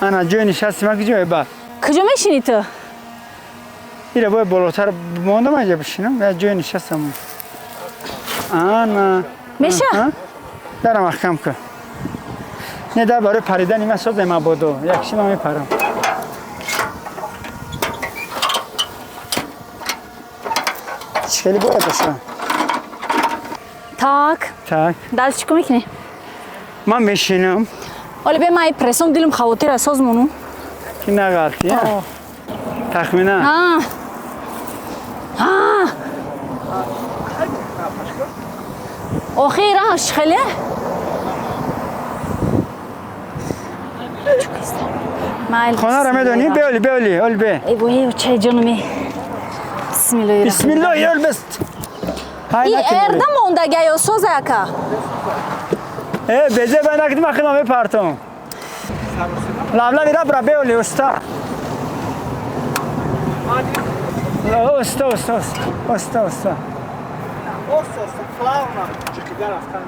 Ана ҷои нишасти ма куҷое ба? Куҷо мешинӣ ту? Ира бояд болотар мондам, аҷа бишинам, я ҷои нишастам. Ана. Меша? Дарам маҳкам кун. Не, дар барои паридани ма созем мабодо. Якши ма мепарам. Хеле бояд боша. Так. Так. Дальше чӣ мекунӣ? Ман мешинам. Оли бе, ман прессом дилам хавотира созмону. Ки нағалти, я? Тахмина. А. Охи раш хеле? Хонаро медонӣ? Беоли, беоли, оли бе. Эй вой, чай ҷонами. Бисмиллоҳи. Бисмиллоҳ, ёл бест. И эрда мондага ё соза ака? Э, безе бай накди, ма хидма мепартом. Лавлави рабра беоли, уста. Оста, оста, оста, оста, оста. Оста, оста, плавно чиқида рафтан.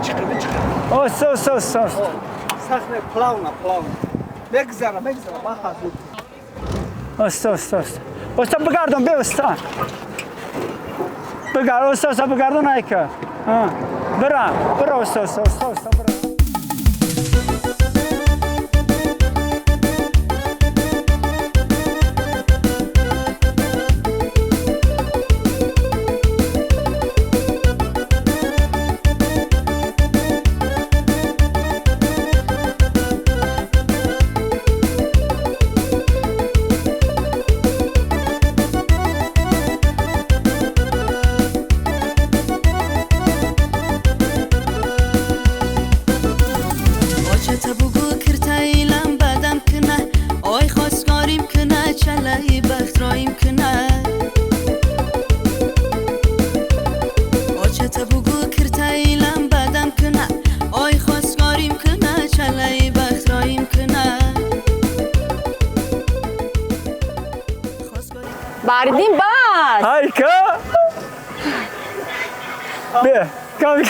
Чиқида, чиқида. Оста, оста, оста, оста. Сахне плавно, плавно. Мегзара, мегзара, ман ҳазур. Оста, оста, оста. Оста бигардон, бе оста. Бигар, оста, оста бигардон айка. Бира, бира, оста, оста, оста, оста, бира. Баҳриддин, бас. Айка, бе кам.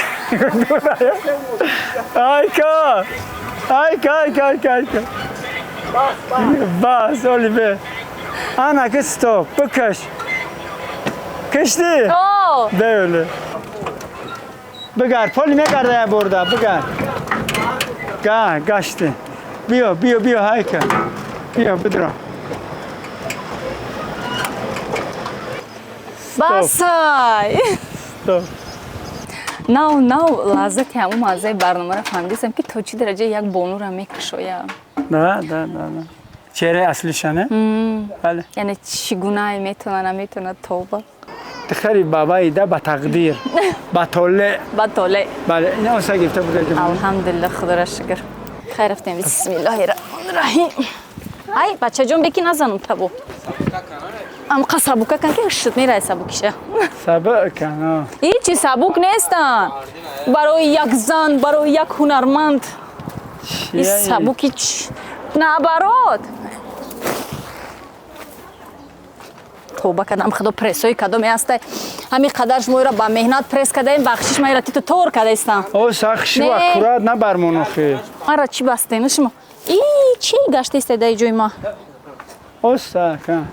Айка, айка, айка, айка, айка, бас, оли, бе, ана ки, стоп, бикаш, кишди. О! Беоли, бигард, поли мегарда, я бурда, бигард, га гашти, биё, биё, биё, ҳайка, биё, бидро. Басай. Стоп. Нав нав лаззати ҳамун маззаи барномаро фаҳмидистам, ки то чӣ дараҷа як бонура мекушоям. Да, да, да, да, чеҳраи аслишане, бале. Яъне чӣ гунае метавона, наметавона, тоба. Духтари бабаида, ба тақдир, ба толеъ. Ба толеъ. Бале, ин оса гирифта буда. Алҳамдулилла, худоро шукр, хайр, рафтем. Бисмиллоҳи раҳмони раҳим. Ай, бачаҷон, беки назанум табо. Амқа сабука кан, ки шуд мерай сабукиша. Сабук кан. Ҳичи сабук нестан барои як зан, барои як ҳунарманд. И сабуки ч наоборот. Тоба кардам, худо, прессои кадоме ҳастай? Ҳамин қадар шуморо ба меҳнат пресс кардаем, бахшиш, маира титу тор кардаистам. О, сахши. Не. Аккурат набармон охи. Мара чӣ бастем шумо? И чӣ гаштаистай дар ҷои ма? Оса кан.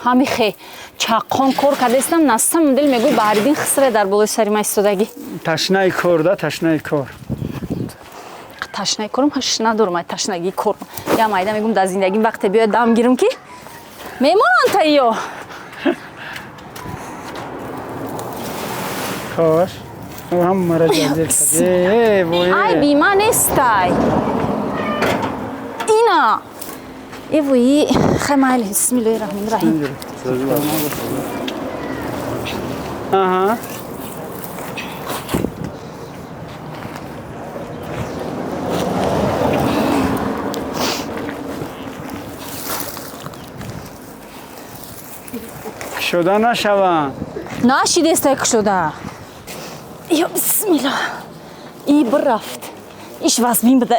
Ҳами хе чаққон кор кардаистам, насам дил мегӯй, Баҳриддин хисре дар болои сари ма истодагӣ. Ташнаи кор да, ташнаи кор. Ташнаи корам ҳаш надорам, ай ташнагии кор я майда мегӯм, дар зиндагим вақте биёяд, дам гирам, ки мемонанд таиё. Хош, ҳам мара ҷазир кардӣ. Э, вой. Ай, бима нестай ина эвои. Хай, майли, бисмиллоҳи раҳмони раҳим. Аҳа. Кушода нашаванд. Нашидестай кушода. Ё бисмилла, и бирафт, иш вазмин буда,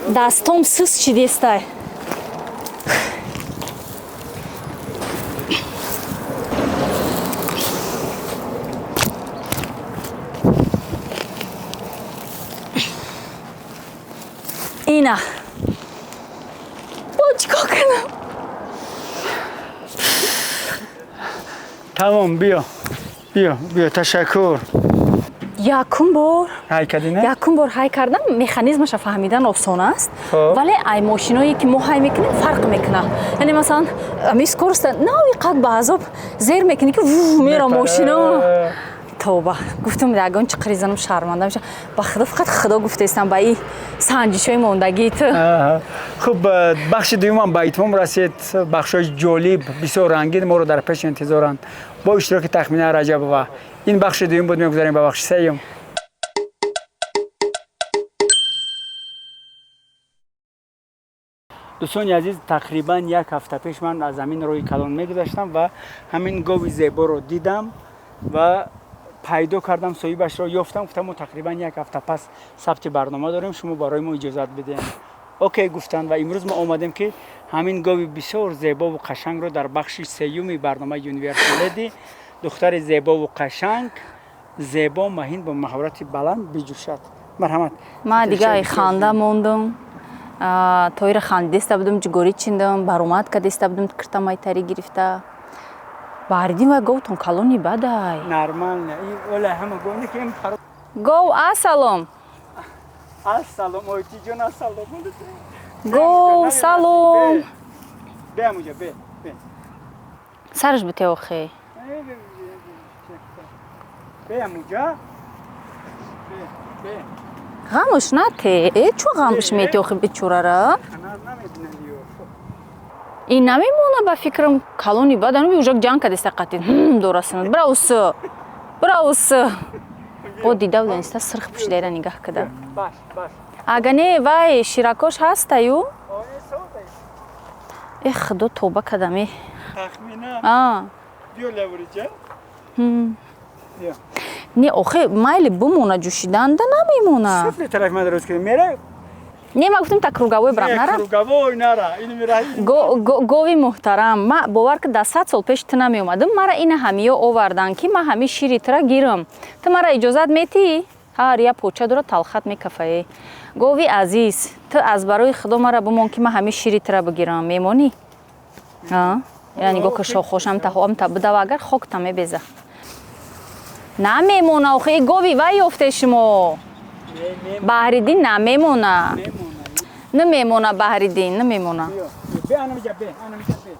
дастом сус шидестай. Ина бо чикор кунам? Тамом, биё, биё, биё, ташаккур. Якум бор. Ҳай кардӣ, не? Якум бор ҳай кардам, механизмаша фаҳмидан осон аст. Хоб. Вале ай мошиное ки мо ҳай мекунем, фарқ мекунад. Яъне, масалан, ами скороста нави қад ба азоб зер мекунӣ, ки ву мера мошино. Тоба, гуфтам, ягон чӣ қиризанам, шарманда мешавам ба худо, фақат худо гуфтаистам ба и санҷишҳои мондагии ту. Аҳа. Хуб, бахши дуюмам ба итмом расид. Бахшҳои ҷолиб, бисёр рангин моро дар пеш интизоранд бо иштироки Тахмина Раҷабова. Ин бахши дуюм буд, мегузарем ба бахши сеюм. Дӯстони азиз, тақрибан як ҳафта пеш ман аз ҳамин роҳи калон мегузаштам ва ҳамин гови зеборо дидам ва пайдо кардам, соҳибашро ёфтам. Гуфтам, мо тақрибан як ҳафта пас сабти барнома дорем, шумо барои мо иҷозат бидем. Окей гуфтанд ва имрӯз мо омадем, ки ҳамин гови бисёр зебову қашангро дар бахши сеюми барномаи Юниверсал Леди, духтари зебову қашанг, зебо, маҳин, бо маҳорати баланд биҷӯшад. Марҳамат. Ман дига ай ханда мондам. Тоира хандиста будам, ҷугорӣ чиндам, баромад кардиста будам, киртамайтарӣ гирифта. Баҳриддин, вай говтон калони бадай. Нормально, ола ҳама говне ки Гов, ассалом. Ассалом, ойтиҷон, ассалом. Гов, салом. Бе, амуҷа, бе, бе. Сараш бите, охе. Бе, амуҷа, бе, бе. Ғамуш нате, чӯ ғамуш мети, охи, бечорара? Ин намемона, ба фикрам, калони бад, ануби ужак ҷанг кардиста қатин дорасанад. Бираус, бираус. Бо дида буданиста, сирх пӯшидаира нигаҳ када. Ага, не, вай ширакош ҳастаю. Э, худо, тоба кадаме. Тахмина, биё, лавриҷа. Не, охе, майли бимона, ҷӯшиданда намемона. Сифли тараф ман дароз кардем, мера. Не, ма гуфтам та круговой брам, нара. Круговой нара, ин мираҳи. Гови муҳтарам, ма бовар ки да 100 сол пеш ту намеомадам, мара ина ҳамиё овардан, ки ма ҳами шири тура гирам. Ту мара иҷозат метиҳӣ? Ҳар я поча дора, талхат мекафае. Гови азиз, ту аз барои худо мара бимон, ки ма ҳами шири тура бигирам. Мемонӣ? Я нигоҳ ки шохошам та ҳом та бидава, агар хокта мебеза. Намемона, охи гови вай ёфте шумо. Баҳриддин намемона. Намемона Баҳриддин, намемона. Бе, ана миҷа, бе, ана миҷа, бе.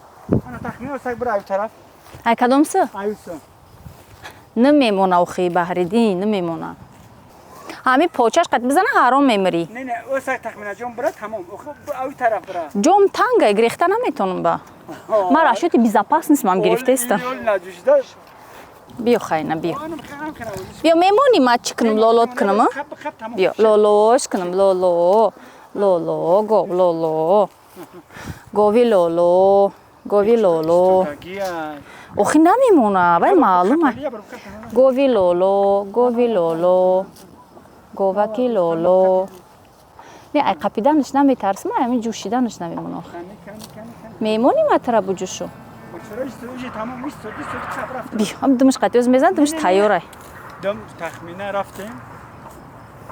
Ана тахмин осак бира аю тараф. Ай кадомсы? Аюсу. Намемона, охи Баҳриддин, намемона. Ҳами почаш қат бизана, ҳаром мемирӣ. Не, не, осак тахмина ҷон бира, тамом. Охи аю тараф бира. Ҷом танга, гирехта наметонам ба. Ман расчёти безопасность мам гирифтаистам. Биё, хайна, биё. Биё, мемонӣ, ма чӣ кунам, лолот кунам? Биё, лолош кунам, лоло. Лоло, гов, лоло. Гови лоло, гови лоло. Охи намемона, вай маълума. Гови лоло, гови лоло. Говаки лоло. Не, ай қапиданаш наметарсам, ай ҳамин ҷӯшиданаш намемона. Мемонӣ ма тара буҷӯшу? Биё, ҳам думаш қатӣ оз мезанад, думаш тайёрай. Дум тахмина рафтем.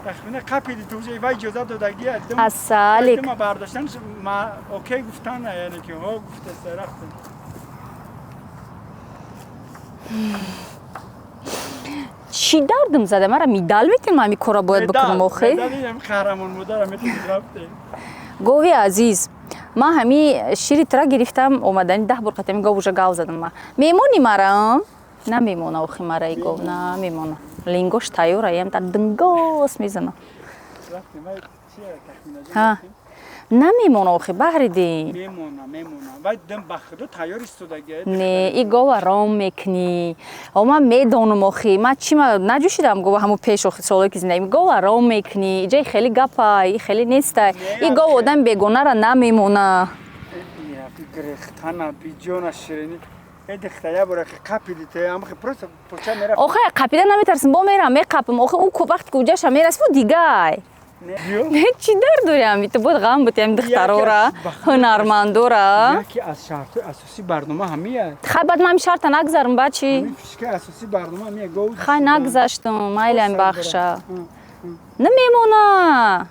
Тахмина қапиди ту уже вай иҷозат додагия. Асалик. Дума бардоштан ма окей гуфтан, яъне ки ҳо гуфтаста рафтем. Чӣ дардам зада? Мара медал метин, ма ҳами кора бояд бикунам охи? Қаҳрамон модарам метин рафтем. Гови азиз, ман ҳами шири тура гирифтам, омадани 10 бор қатами гов уже гав задам ма. Мемонӣ мара? Намемона охи мара и гов, намемона. Лингош тайёра, ям та дынгос мезана. Ҳа. Намемона охи Баҳриддин. Мемона, мемона. Вай дим ба худо тайёр истодаги. Не, и гова ром мекунӣ. О, ман медонам охи, ман чӣ ма наҷӯшидам гова ҳамун пеш охи солое ки зиндагӣ. Гова ром мекунӣ, иҷаи хеле гапай, и хеле нестай. И гов одам бегонара намемона. Гирехтана, биҷона ширинӣ. Охе, қапида наметарсим, бо мерам, меқапам. Охе, ӯ вақте ки уҷаша мерасим, ӯ дигай. Не, чӣ дард дорӣ ҳами? Ту бояд ғам бутӣ ҳами духтарора, ҳунармандора. Яке аз шартҳои асосии барнома ҳамия. Хай, баъд ман ҳами шарта нагзарам, баъд чӣ? Фишкаи асосии барнома ҳамия. Хай, нагзаштум, майли ҳами бахша. Намемона.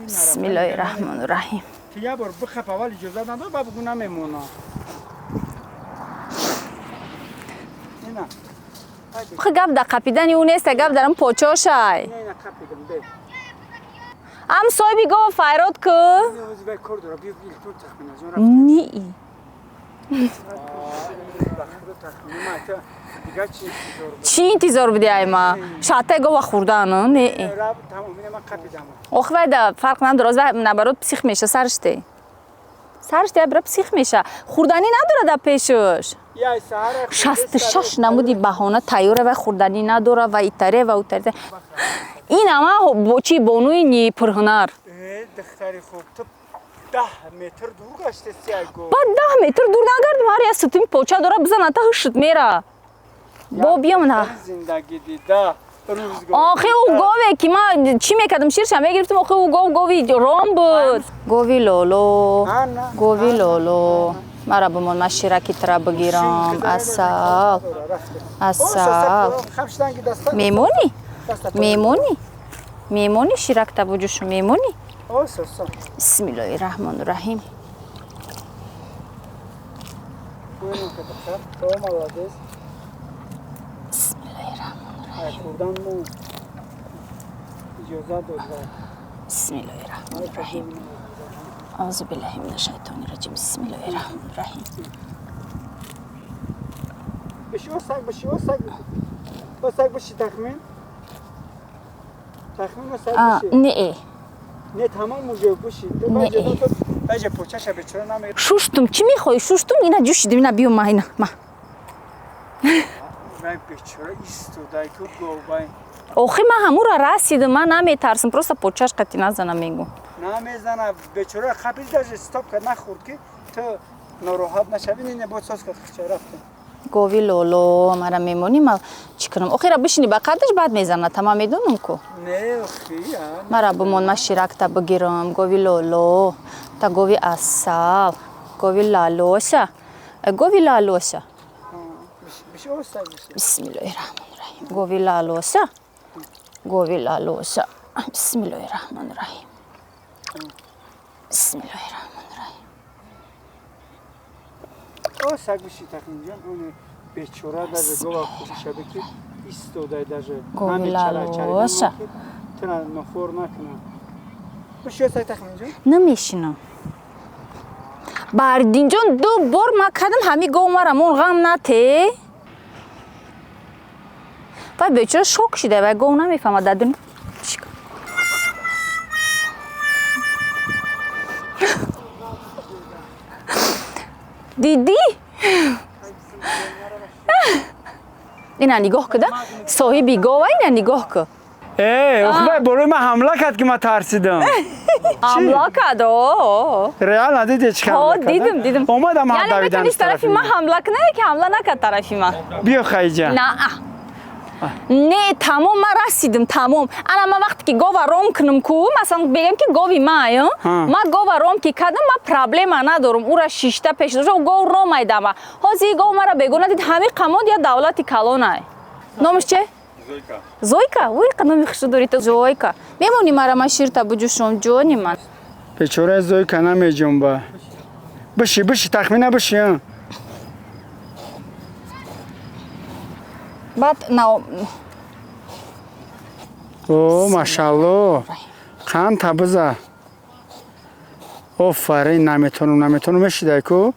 Бисмиллоҳи раҳмони раҳим. Ту як бор бихап, аввал иҷозат надод, баъд бугӯ намемона. Охи гап дар қапидани ӯ нест, гап дар ам почошай. Ам соҳиби гова файрод ку? Ни. Чӣ интизор будӣ ай ма? Шаттаи гова хӯрдан, не? Охи вай да фарқ надорад, вай наоборот псих меша, сарште. Сарште бира псих меша. Хӯрданӣ надорад дар пешаш. 66 намуди баҳона тайёра, вай хӯрданӣ надора, ва итаре ва утаре. Ин ама чӣ бонуи ни пурҳунар. Духтари хуб, ту 10 метр дур гаштеси ай гов. Баъд 10 метр дур нагардам, ҳар як сутуни поча дора, бизана та ҳушт мера. Бо биём на. Зиндагӣ дида. Охи ӯ гове ки ман чӣ мекардам, ширша мегирифтам, охи ӯ гов гови ром буд. Гови лоло, гови лоло. Мара бимон, ман шираки тура бигирам. Асал, асал. Мемонӣ? Мемонӣ? Мемонӣ ширакта буҷушу мемонӣ? Бисмиллоҳи раҳмони раҳим. Бисмиллоҳи раҳмони раҳим. Бисмиллоҳи раҳмони раҳим. Аузу биллаҳи мина шайтони раҷим. Бисмиллоҳи раҳмони раҳим. Биши осак, биши осак. Осак биши тахмин. Тахмин осак биши. Не. Не, тамом уже биши. Баҷа почаша бечора намегирад. Шуштум, чӣ мехоҳӣ? Шуштум, ина ҷӯшидим, ина биё ма, ина, ма. Вай бечора истодай ку говай. Охи ман ҳамура расидам, ман наметарсам, просто почаш қати назана мегӯ. Намезана, бечора қапид, даже стоп кард, нахӯрд ки ту нороҳат нашавӣ. Не, не, боз соз кард, хича рафтем. Гови лоло, мара мемонӣ, ма чӣ кунам? Охира бишини ба қадаш, баъд мезанад, ма медонам ку. Не, охи, а. Мара бимон, ма ширакта бигирам. Гови лоло, та гови асал, гови лалоса. Гови лалоса. Биш оса биш. Бисмиллоҳи раҳмони раҳим. Гови лалоса. Гови лалоса. Бисмиллоҳи раҳмони раҳим. Бисмиллоҳи раҳмони раҳим. Оса биши тахминҷон, он бечора даже гова хушаби ки истодай даже. Гови лалоса. Тра нофор накунам. Биши оса тахминҷон? Намешинам. Бардинҷон, ду бор ма кардам, ҳами гов мара мон ғам нате. Вай бечора шок шида, вай гов намефаҳмад дар дунё. Дидӣ? Ина нигоҳ куда, соҳиби гова ина нигоҳ ку. Э, охбай болои ман ҳамла кард ки ман тарсидам. Ҳамла кард, о. Реально дидӣ чӣ Ҳо, дидим, дидим. Омадам ҳам Яъне давидан. метавонист тарафи ман ҳамла кунад, ки ҳамла накард тарафи ман. Биё хайҷа. На. Не, тамом, ман расидим, тамом. Ана ман вақте ки гова ром кунам ку, масалан бегам ки гови ман, ман гова ром ки кардам, ман проблема надорам. Ура шишта пеш дошта, гов ром айдама. Ҳозир гов мара бегона дид, ҳами қамод я давлати калонай. Номаш че? Зойка. Зойка? Ой, номи хушро дорӣ ту. Зойка. Мемонӣ мара ман ширта буҷӯшом, ҷони ман. Бечора Зойка намеҷунба. Биши, биши, тахмина биши. Баъд на О, машалло. Қанд табиза. Офарин, наметонам, наметонам мешидай ку.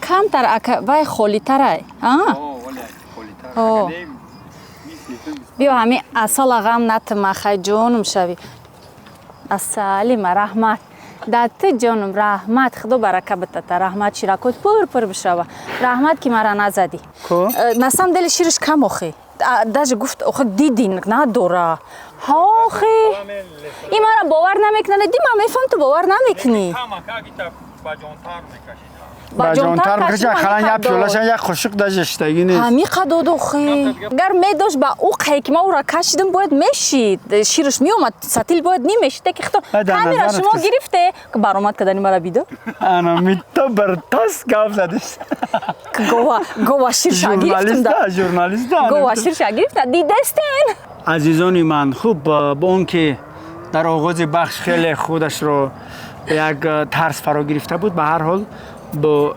Камтар ака вай холитарай. А? О. Биё ҳами асала ғам натима, хай ҷонум шавӣ. Асали ма раҳмат. Да ту ҷонум раҳмат, худо барака битата, раҳмат, ширакот пур пур бишава. Раҳмат ки мара назадӣ. Ку? На самом деле шириш кам охи. Даже гуфт, охи диди надора. Ҳа охи. Ин мара бовар намекунад. Ди ман мефаҳмам ту бовар намекунӣ. Ба ҷонтар мекашид, ақаллан як пиёлашан як қошуқ даже шиштагӣ нест. Ҳами қадод охи. Агар медошт ба ӯ қае ки ман ӯра кашидам, бояд мешид. Шириш меомад, сатил бояд немешид. Ки хито камера шумо гирифте, баромад кардани мара бида. Ана митто бар тас гап задиш. Гова, гова ширша гирифтам да. Журналиста, Гова ширша гирифта, дидестен. Азизони ман, хуб, бо он ки дар оғози бахш хеле худашро як тарс фаро гирифта буд, ба ҳар ҳол бо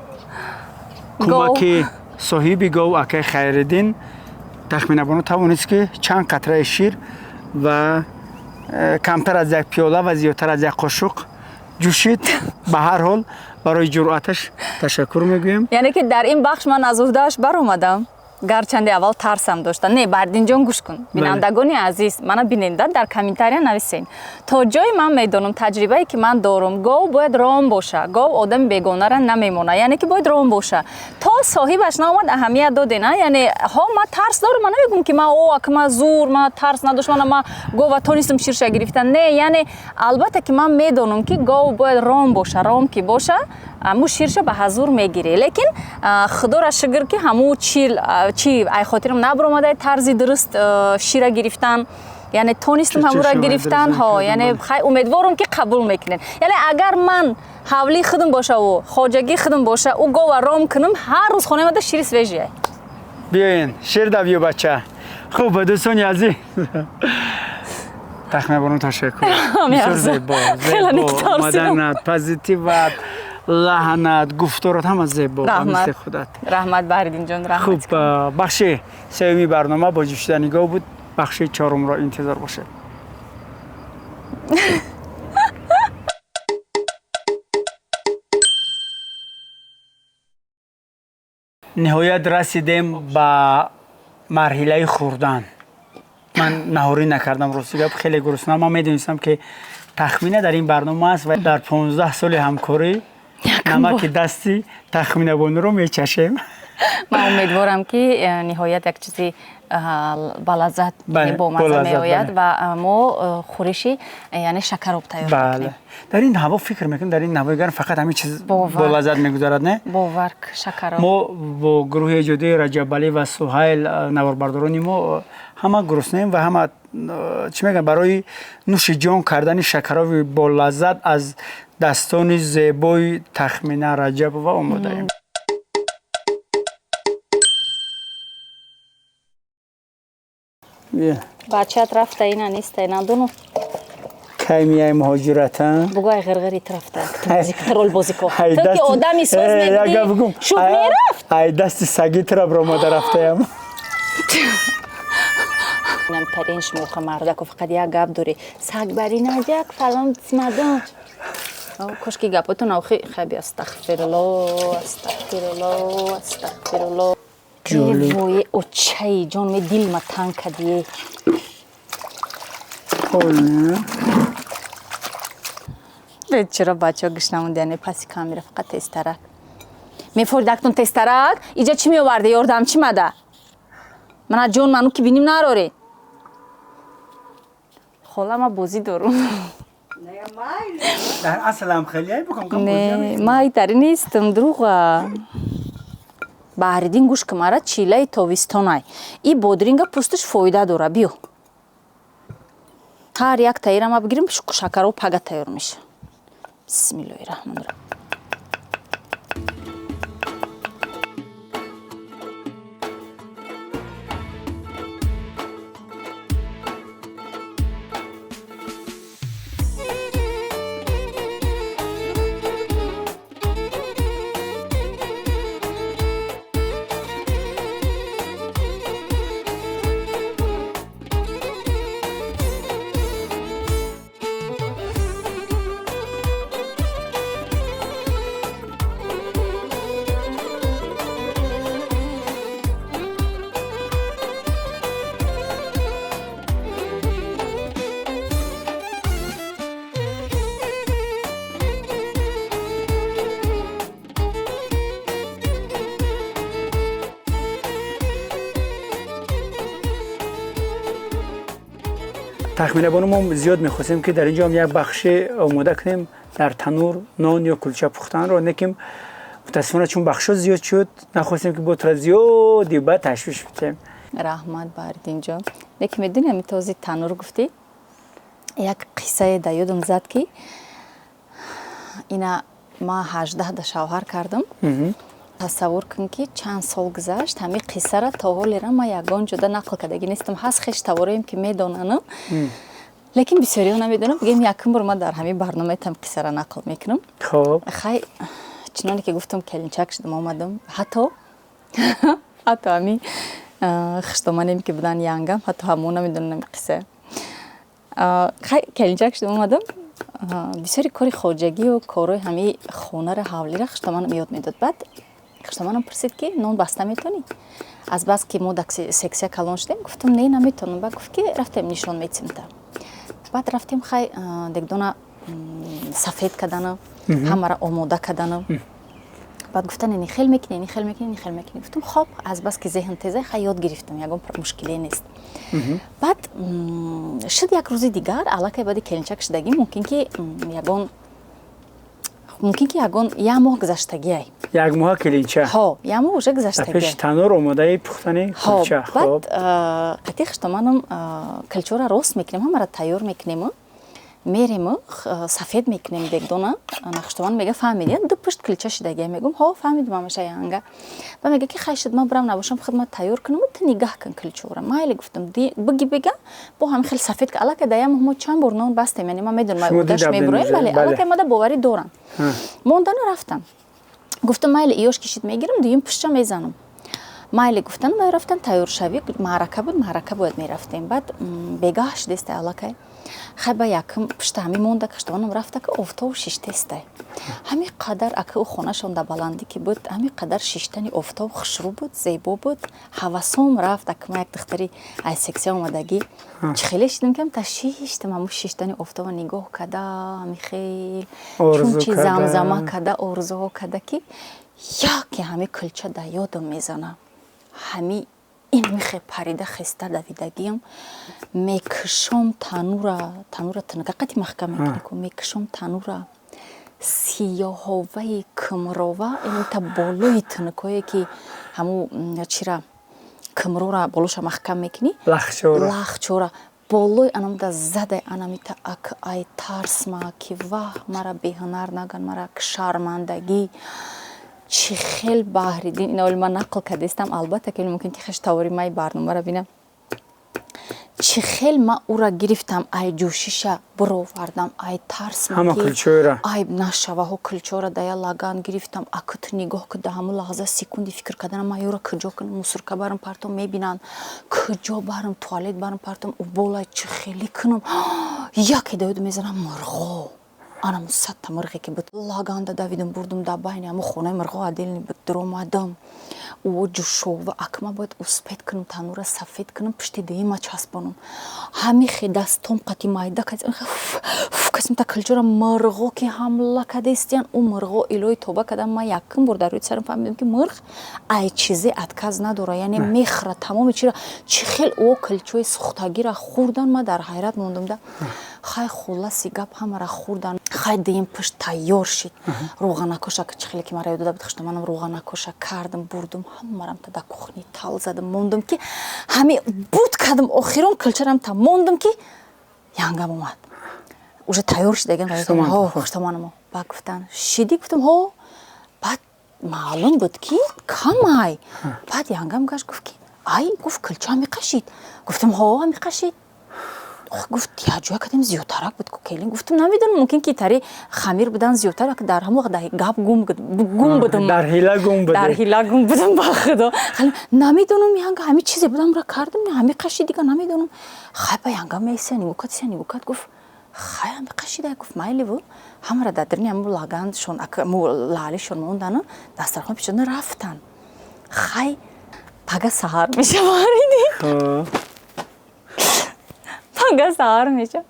кӯмаки соҳиби гов акай Хайриддин Тахминабону тавонист ки чанд қатраи шир ва камтар аз як пиёла ва зиёдтар аз як қошуқ ҷӯшид. Ба ҳар ҳол барои ҷуръаташ ташаккур мегӯем. Яъне ки дар ин бахш ман аз уҳдааш баромадам. Гарчанде аввал тарсам дошта. Не, Бардинҷон, гӯш кун. Бинандагони азиз, мана биненда, дар комментария нависен. То ҷое ман медонам, таҷрибае ки ман дорам, гов бояд ром боша. Гов одами бегонара намемона. Яъне ки бояд ром боша. То соҳибаш наомад, аҳамият доде, на? Яъне ҳо ман тарс дорам, ман намегӯм ки ман о, ака ман зур, ман тарс надоштам, ман гова тонистам ширша гирифтан. Не, яъне албатта ки ман медонам ки гов бояд ром боша. Ром ки боша, ҳамун ширша ба ҳазур мегирӣ. Лекин худоро шукр ки ҳамун чи ай хотирам набаромада тарзи дуруст шира гирифтан, яъне тонистам ҳамура гирифтан. Ҳо, яъне хай умедворам ки қабул мекунед. Яъне агар ман ҳавлии худам бошаву хоҷагии худам боша, ӯ гова ром кунам, ҳар рӯз хонаи мада шири свежий. Биёен, шир да биё бача. Хуб, дӯстони азиз, Тахминабону ташаккур. Бисёр зебо, зебо омаданат, позитиват, лаҳнат, гуфторат ҳама зебо, ба мисли худат. Раҳмат, Баҳриддинҷон, раҳмат. Хуб, бахши сеюми барнома бо ҷӯшидани гов буд. Бахши чорумро интизор бошед. Ниҳоят расидем ба марҳилаи хӯрдан. Ман наҳорӣ накардам, рости гап, хеле гурусна. Ман медонистам ки Тахмина дар ин барнома аст ва дар 15 соли ҳамкорӣ намаки дасти Тахминабонуро мечашем. Ман умедворам, ки ниҳоят як чизи балаззат, бомазза меояд ва мо хӯриши, яъне шакароб тайёр мекунем. Дар ин ҳаво фикр мекунем, дар ин ҳавои гарм фақат ҳамин чиз болаззат мегузарад, не? Бовар, шакароб. Мо бо гурӯҳи эҷодии Раҷабалӣ ва Суҳайл, наворбардорони мо, ҳама гуруснаем ва ҳама чӣ мегӯям, барои нӯши ҷон кардани шакароби болаззат аз дастони зебои Тахмина Раҷабова омодаем. Бачаат рафта, ина неста, надону. Кай меяй муҳоҷирата? Бугӯ, ай ғирғирит рафта, рол бозӣ ко. Ту ки одами соз мебудӣ, шуд мерафт. Ай дасти саги тура биромада рафтаям. Намтарин шумоха мардаку фақат як гап дорӣ: саг баринаҷак, фалон мадон. Кошки гапотон охи хаби. Астағфирулло, астағфирулло, астағфирулло. Вое, очаи ҷон, ме дилма танг кадие. Чиро бачаҳо гӯш намонд, паси камера фақат тезтарак мефоридактон, тезтарак. Иҷа чӣ меоварде, ёрдам чӣ мада мана ҷон, ману ки биним нароре. Хола, ма бозӣ дорум. Дар аслам хеле бикун. Не, ма итари нестам, дурӯға. Баҳриддин, гӯш ки, мара чилаи тобистонай, и бодринга пӯсташ фоида дора. Биё, ҳар як таира ма бигирим, шакаро пага тайёр меша. Бисмиллоҳи раҳмони раҳим. Тахмина бону, мо зиёд мехостем, ки дар ин ҷо ҳам як бахше омода кунем дар танур, нон ё кулча пухтанро, лекин мутаассифона, чун бахшо зиёд шуд, нахостем, ки бо тура зиёди ба ташвиш битем. Раҳмат, Баҳриддинҷон. Лекин медонӣ, ами този танур гуфтӣ, як қиссае да ёдам зад, ки ина ма 18 да шавҳар кардам. Тасаввур кун, ки чанд сол гузашт, ҳамин қиссара то ҳолера ма ягон ҷода нақл кардагӣ нестам. Ҳаст хештавораем, ки медонанам, лекин бисёриҳо намедонам. Бигем, якум бор ма дар ҳамин барномаи там қиссара нақл мекунам. Хай, чуноне ки гуфтам, келинчак шудам, омадам, ҳатто ҳамин хуштоманем, ки будан янгам, ҳатто ҳамон намедонам қисса. Хай, келинчак шудам, омадам, бисёри кори хоҷагию корҳои ҳамаи хонара, ҳавлира хуштоманам ёд медод. Баъд хуштоманам пурсид, ки нон баста метонӣ? Аз бас ки мо дар сексия калон шудем, гуфтам, не, наметонам. Баъд гуфт, ки рафтем, нишон метим та. Баъд рафтем, хай, дегдона сафед кардана, ҳамаро омода кардана. Баъд гуфтан, ини хел мекунӣ, ини хел мекунӣ, ини хел мекунӣ. Гуфтам, хоб, аз бас ки зеҳн теза, хай, ёд гирифтам, ягон мушкиле нест. Баъд шуд як рӯзи дигар, аллакай баъди келинчак шудагӣ, мумкин ки ягон як моҳ гузаштагиай. Як моҳа келинча. Ҳо, як моҳ уже гузаштагиай. Пеши танур омодаи пухтани кулча. Баъд қатъи хуштоманам кулчаро рост мекунем, ҳамаро тайёр мекунему мерему, сафед мекунем дегдона. Хуштоман мега, фаҳмиди, ду пушт кулча шидагия? Мегум, ҳо, фаҳмидум, ҳамаша янга. Ба мега, ки хай, шуд, ман бурам, набошам, худ ман тайёр кунаму ту нигаҳ кун кулчаро. Майли, гуфтам, биги бига бо ҳами хел сафед. Аллакай дар як моҳ мо чанд бор нон бастем, яъне ман медонам, удаш мебуроем, бале, аллакай мада боварӣ дорам. Мондану рафтам, гуфтам, майли, иёш кишид, мегирам, дуюм пуштча мезанам. Майли, гуфтан ва рафтан. Тайёршавӣ, маърака буд, маърака бояд мерафтем. Баъд бегаҳ шудеста аллакай. Хай, ба якм пушта ҳами монда, каштованам рафта, ки офтоб шиштестай. Ҳами қадар ака, ӯ хонашон дар баландӣ ки буд, ҳами қадар шиштани офтоб хушрӯ буд, зебо буд, ҳавасом рафт. Ака, ма як духтари аз сексия омадагӣ, чӣ хеле шидам, ки та шиштам, ҳамун шиштани офтоба нигоҳ када, ҳами хел чун чи замзама када, орзуҳо када, ки Яке ҳами кулча да ёдам мезана, ҳами ин михе парида хеста давидагиам, мекушом танура, танура тинака қати маҳкам мекунӣ, мекушом танура, сиёҳоваи кимрова инта болои тинукое ки ҳаму чира кимрора болоша маҳкам мекунӣ, лахчора болои анамда задай, анамита ак ай тарсма ки ваҳ, мара беҳунар наган, мара шармандагӣ. Чӣ хел Баҳриддин, ина оли ман нақл кардастам, албатта ки мумкин ки хеш тавори май барномаро бинам. Чӣ хел ман ӯра гирифтам, ай ҷӯшиша бировардам, ай тарсма айб нашаваҳо, кулчора дая лаган гирифтам. Акут нигоҳ ку, да ҳамун лаҳза секунди фикр карданам, ман ёра куҷо кунам? Мусорка барам партом, мебинанд, куҷо барам, туалет барам партом, уболай, чӣ хеле кунам? Яке да ёд мезанам мурғо, анаму садта мурғе ки буд, лаганда давидам, бурдум да байни ҳаму хонаи мурғо, отдельный буд, дуромадам. Ӯ ҷӯшова, акма бояд успеть кунам, танура сафед кунам, пушти дуима часпонам. Ҳамихе дастом қати майда касим та кулчора, мурғо ки ҳамла кадестиян, ӯ мурғо илои тоба кардам. Ман якум бор дар рӯи сарам фаҳмидам, ки мурғ ай чизе отказ надора, яъне мехӯра тамоми чира. Чӣ хел ӯ кулчои сӯхтагира хӯрдан, ман дар ҳайрат мондам да. Хай, хулоси гап, ҳамара хӯрдан. Хай, дуюм пушт тайёр шид, рӯғанакоша чӣ хеле ки мара ёд дода буд хуштаманам, рӯғанакоша кардам, бурдум, ҳамарам та да кухни тал задам, мондум ки ҳами буд кардам, охирон кулчарам та мондум ки янгам омад, уже тайёр шидаган, хуштоманамо. Баъд гуфтан: «Шидӣ?» Гуфтам: «Ҳо». Баъд маълум буд ки камай. Баъд янгам гашт, гуфт ки: «Ай», гуфт, «кулча ҳамиқа шид?» Гуфтам: «Ҳо, ҳамиқа шид». Гуфт: «Якҷоя кардем, зиёдтарак буд ку, келин». Гуфтам: «Намедонам, мумкин ки тари хамир будан зиёдтар». Дар ҳамон вақт гап гум будам. Дар ҳила гум будӣ. Дар ҳила гум будам, ба худо. Намедонам, янга, ҳами чизе будам, ра кардам, ҳамиқа шид, дига намедонам. Хай, ба янга месия, нигоҳ кад, сия нигоҳ кад, гуфт: «Хай, ҳамиқа шида». Гуфт: «Майливу». Ҳамара дар дарини ҳаму лаганшон, лаълишон мондану дастархон печонда рафтан. Хай, пага саҳар меша, Баҳриддин, пага саҳар меша.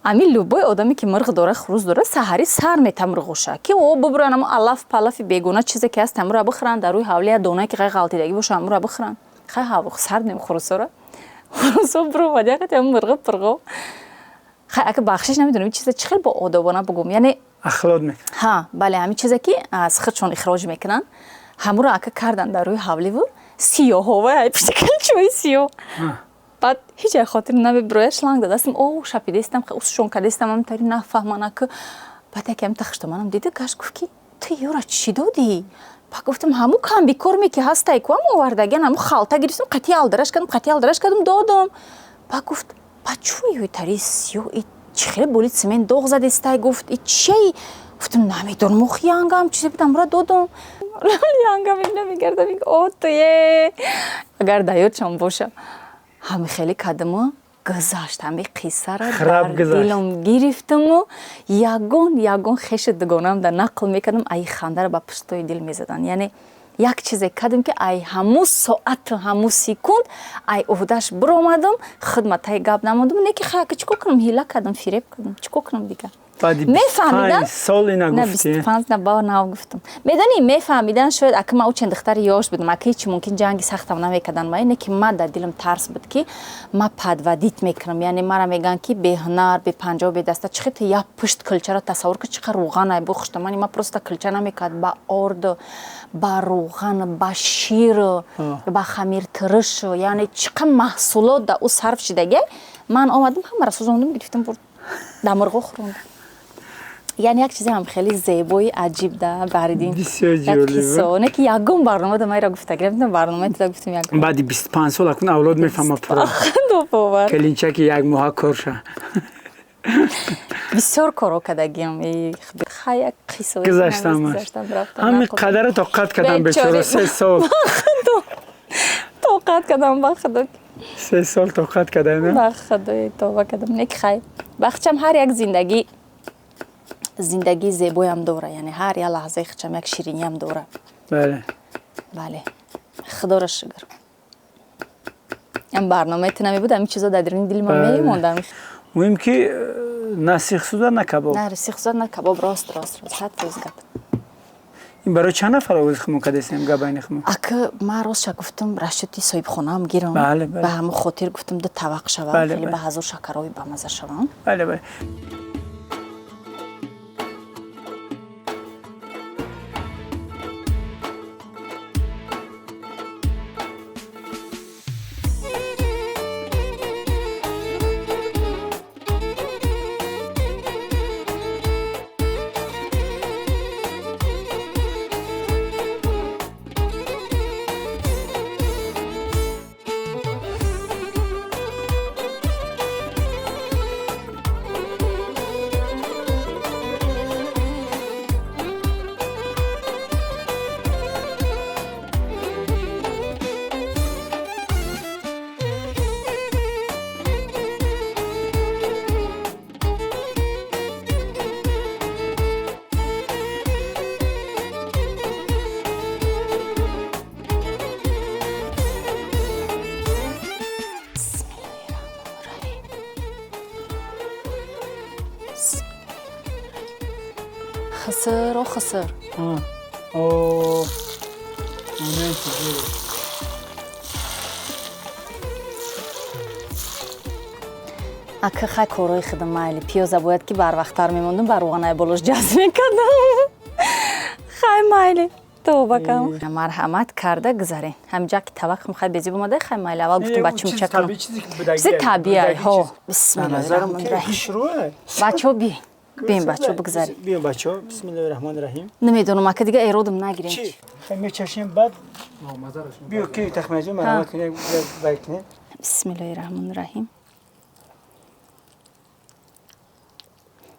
Ами любой одаме ки мурғ дора, хурӯз дора, саҳарӣ сар мета мурғоша ки о бубуран, амо алаф палафи бегона чизе ки ҳаст, ҳамура бихӯранд, дар рӯи ҳавлия донае ки ғай ғалтидагӣ боша, ҳамура бихӯранд. Хай, сар нем хурӯсора, хурӯсо буромад яқати ҳаму мурғи пурғо. Хай, ака, бахшиш, намедонам чиза чӣ хел бо одобона бугум, яъне ахлот мекунад. Ҳа, бале, ҳамин чизе ки аз худшон ихроҷ мекунанд, ҳамуро ака кардан дар рӯи ҳавливу сиёҳова пишти калчои сиёҳ. Баъд ҳеҷ як хотир намебирояд, шланг дадастам, о шапидестам, усшон кардестам, ҳамтари нафаҳман ака. Баъд якам тахштоманам дида гашт, гуфт ки: «Ту ёра чӣ додӣ?» Ба гуфтам: «Ҳаму комбикорме ки ҳастай ку, ҳам овардагиан, ҳаму халта гирифтам, қатъи алдараш кардам, қатъи алдараш кардам, додам». Ба гуфт: «Ба чӯ ёй тари сиёҳ, и чӣ хеле боли цемент доғ задестай?» Гуфт: «И чиай?» Гуфтам: «Намедонам, охи янгам чизе будам, ра додам». Янгам мегарда, мега: «О, туе агар дар ёдшон боша». Ҳами хеле кадаму гузашт ҳами қиссара, дар дилам гирифтаму ягон ягон хешу дугонаам дар нақл мекардам, ай хандара ба пуштои дил мезаданд. Яъне як чизе кардем ки ай ҳаму соату ҳаму секунд ай уҳдаш биромадам, худма таи гап намондам. Не ки хай, чӣ кор кунам, ҳила кардам, фиреб кардам, чӣ кор кунам дигар? Мефаҳмидан. Сол ина гуфтӣ? На, ба нав гуфтам. Медонӣ, мефаҳмидан шояд, ака, ман учен духтари ёш будам, ака, ҳеч мумкин ҷанги сахтам намекардан. Ма не ки ман дар дилам тарс буд ки ма подводить мекунам, яъне мара мегӯянд ки беҳунар, бепанҷо, бедаста, чӣ хел як пушт кулчаро тасаввур кун, чӣ қадр рӯғанай бухуштамани ма просто кулча намекард, ба орду, ба рӯған, ба шир, ба хамиртириш, яъне чӣ қадр маҳсулот да ӯ сарф шидагия. Ман омадам, ҳамаро сӯзондам, гирифтам, бурд, дар мурғо хӯрондам. Яъне як чизе ҳам хеле зебои аҷиб да, Баҳриддин. Бисёр ҷолиб. Не ки ягон барнома да майра гуфта гирифтам, барномаи туда гуфтам як. Баъди 25 сол акун авлод мефаҳма пура. Бовар. Келинчаки як моҳа корша. Бисёр коро кардагиам. Хай, як қисса. Гузаштам, ҳами қадара тоқат кардам, бечора, 3 сол. Тоқат кардам, ба худо. 3 сол тоқат кардам. Ба худои, тоба кардам. Не ки хай, бахчам, ҳар як зиндагӣ зиндагии зебоям дора, яъне ҳар як лаҳзаи хичам як шириниям дора. Бале. Бале, худоро шукр, ам барномаи ту намебуд, ҳамин чизо дар даруни дили ман мемондам. Муҳим ки на сихсуда, на кабоб. На сихсуда, на кабоб, рост, рост, рост, 100% гап. Ин барои чанд нафар овози хумон кардастем габайни хумон? Ака, ман ростша гуфтам, расчёти соҳибхонаам гирам. Ба ҳамон хотир гуфтам, ду тавақ шавам, хеле ба ҳазор шакарови бамаза шавам. Бале, бале. Хысыр, о хысыр. О, Ака, хай корои худам майли. Пиёза бояд ки барвақттар мемондум, ба рӯғанаи болош ҷазб мекардам. Хай майли. Тоба кам. Марҳамат карда гузарен. Ҳаминҷа ки таваққум хай безиб омада, хай майли. Аввал гуфтум бача муча кунам. Чизи табиай, ҳо. Бисмиллоҳи раҳмони раҳим. Бачаҳо биен. Биен бачаҳо, бигзарем. Биен бачаҳо, бисмиллоҳи раҳмони раҳим. Намедонам, ака дига эродам нагирем. Чи? Хай мечашем баъд. Биё ки тахминаҷон марҳамат кунед, бай кунед. Бисмиллоҳи раҳмони раҳим.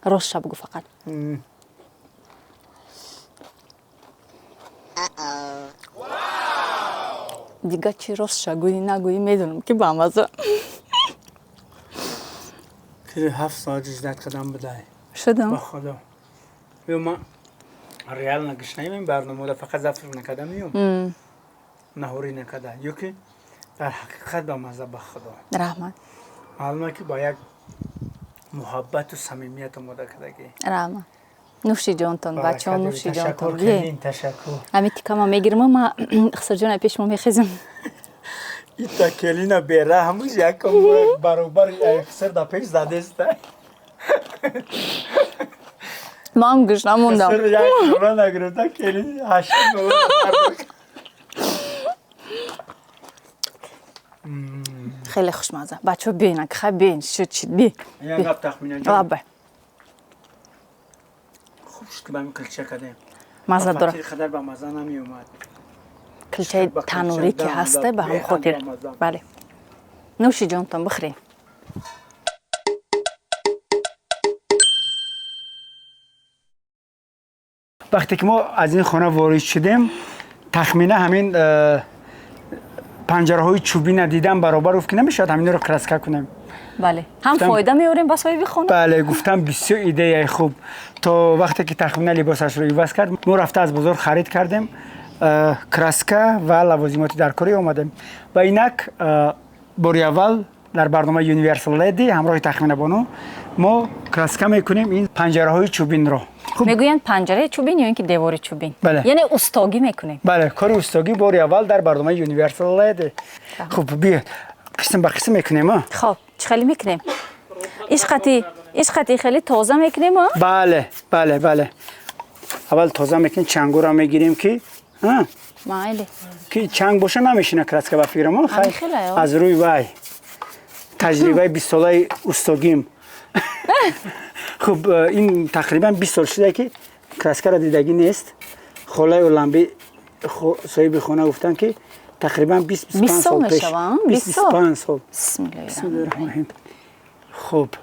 Ростша бугӯ фақат. Дига чи ростша гӯӣ нагӯӣ медонам ки бамаза. Ки 7 соат ҷиздат қадам будай. Шудам. Ба худо. Биё ман реально гушнаим ин барномада, фақат завтрак накардам миём. Наҳорӣ накарда. Ё ки дар ҳақиқат бамаза, ба худо. Раҳмат. Маълума ки ба як муҳаббату самимият омода кардагӣ. Раҳмат. Нӯши ҷонтон, бачаҳо, нӯши ҷонтон. Ташаккур. Ҳамин тикама мегирам, ма Хисрҷон пеш мо мехезам. Ита келина бераҳмуш якам баробар Хиср да пеш задеста. Ман гушна мондам. Хиср як кора нагирифта, келин 8 Хеле хушмаза. Бачаҳо биен, хай биен, шуд шуд би. Як гап тахмина ҷон. Лаббай. Хуб шуд ки ба ҳамин килча кардем. Маза дорад. Қадар ба маза намеомад. Килчаи танурӣ ки ҳаста, ба ҳамон хотир. Бале. Нӯши ҷонтон, бихӯрем. Вақте ки мо аз ин хона ворид шудем, тахмина ҳамин панҷараҳои чӯбина дидам, баробар гуфт ки намешавад ҳаминро краска кунем. Бале, ҳам фоида меорем ба соҳиби хона. Бале, гуфтам бисёр идеяи хуб. То вақте ки тахмина либосашро иваз кард, мо рафта аз бозор харид кардем краска ва лавозимоти даркорӣ омадем. Ва инак бори аввал дар барномаи Universal Lady ҳамроҳи Тахмина бону мо краска мекунем ин панҷараҳои чӯбинро. Мегӯянд панҷараи чӯбин ё ин ки девори чӯбин. Яъне устогӣ мекунем. Бале, кори устогӣ бори аввал дар барномаи Universal Lady. Хуб, биё қисм ба қисм мекунем, а? Хоб, чӣ хеле мекунем? Ишқати хеле тоза мекунем, а? Бале, бале, бале. Аввал тоза мекунем, чангуро мегирем ки, а? Майли. Ки чанг боша намешина краска ба фикрам, а? Хай. Аз рӯи вай. Таҷрибаи 20 солаи устогим. Хуб, ин тақрибан 20 сол шуда ки краскаро дидагӣ нест. Холаи Оламби соҳиби хона гуфтанд ки тақрибан 20-25 сол пеш. 25 сол. Бисмиллоҳир-раҳмонир-раҳим. Хуб.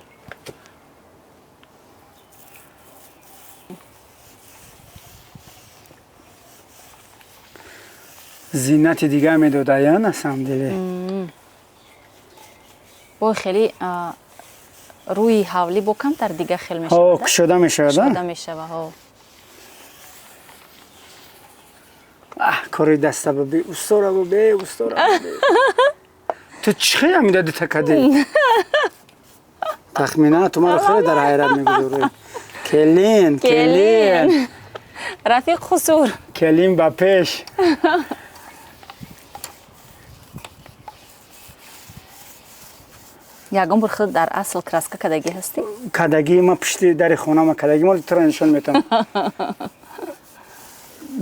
Зинати дига медодая на самом деле. Бо хеле рӯи ҳавлӣ бо камтар дига хел мешавад. Ҳо, кушода мешавад, кушода мешавад, ҳо. Кори даста бе, устора бе, устора бе. Ту чӣ хеле ҳамида дута кардӣ? Тахмина, ту маро хеле дар ҳайрат мегузорӣ. Келин, келин. Рафиқ хусур. Келин ба пеш. Ягон бор худ дар асл краска кадагӣ ҳастӣ? Кадагӣ ма пушти дари хонама кадагӣ, мол туро нишон метам.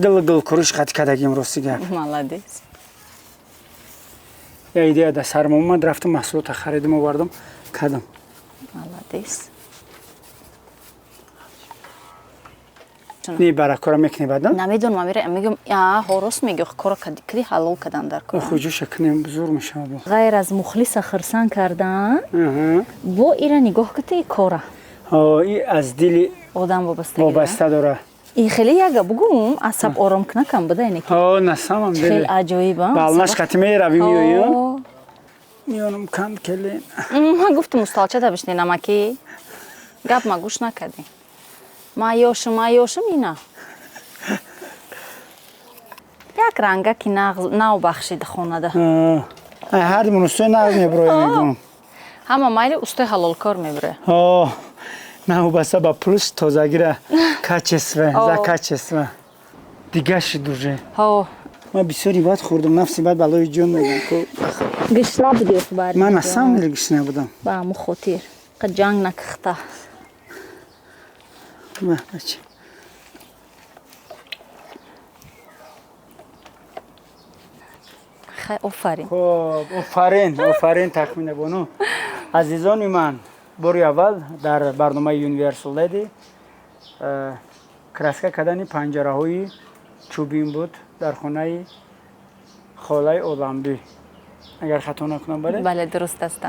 Гул гул куруш қати кадагим, рости гап. Молодец. Я идея да сарм омад, рафтам маҳсулота харидам, овардам, кадам. Молодец. Не, баракора мекунӣ баъдан? Намедонам, амира мегӯям, а ҳо, рост мегӯ, кора кади ҳалол кадан дар кор. Хуҷуша кунем, зур мешавад. Ғайр аз мухлиса хирсан кардан, бо ира нигоҳ кати кора. Ҳо, и аз дили одам вобастагӣ вобаста дора. И хеле яга бугум, асаб ором кунакам буда ине ки. Ҳо, насамам хеле дили. Аҷоиб, а? Балнаш қати мерави миёӣ? Миёнам канд келин. Ман гуфтам усталча бишне намаки. Гап ма гӯш накардӣ. Ма ёшум, ма ёшум ина. Як ранга ки нав бахшид хонада. Ҳар димон устои нағз меброя мегӯм. Ҳама майли устои ҳалолкор мебуре. Ҳо, навбаста ба плюс тозагира качество, за качество. Дига шид уже. Ҳо. Ман бисёри бад хӯрдам, нафси бад балои ҷон мегӯям. Гишна будӣ бар. Ман на самом деле гишна будам. Ба ҳамун хотир. Қа ҷанг накихта. Бача. Хай, офарин. Хоб, офарин, офарин, Тахмина бону. Азизони ман, бори аввал дар барномаи Universal Lady краска кардани панҷараҳои чӯбин буд дар хонаи холаи Оламбӣ. Агар хато накунам, бале? Бале, дуруст аст.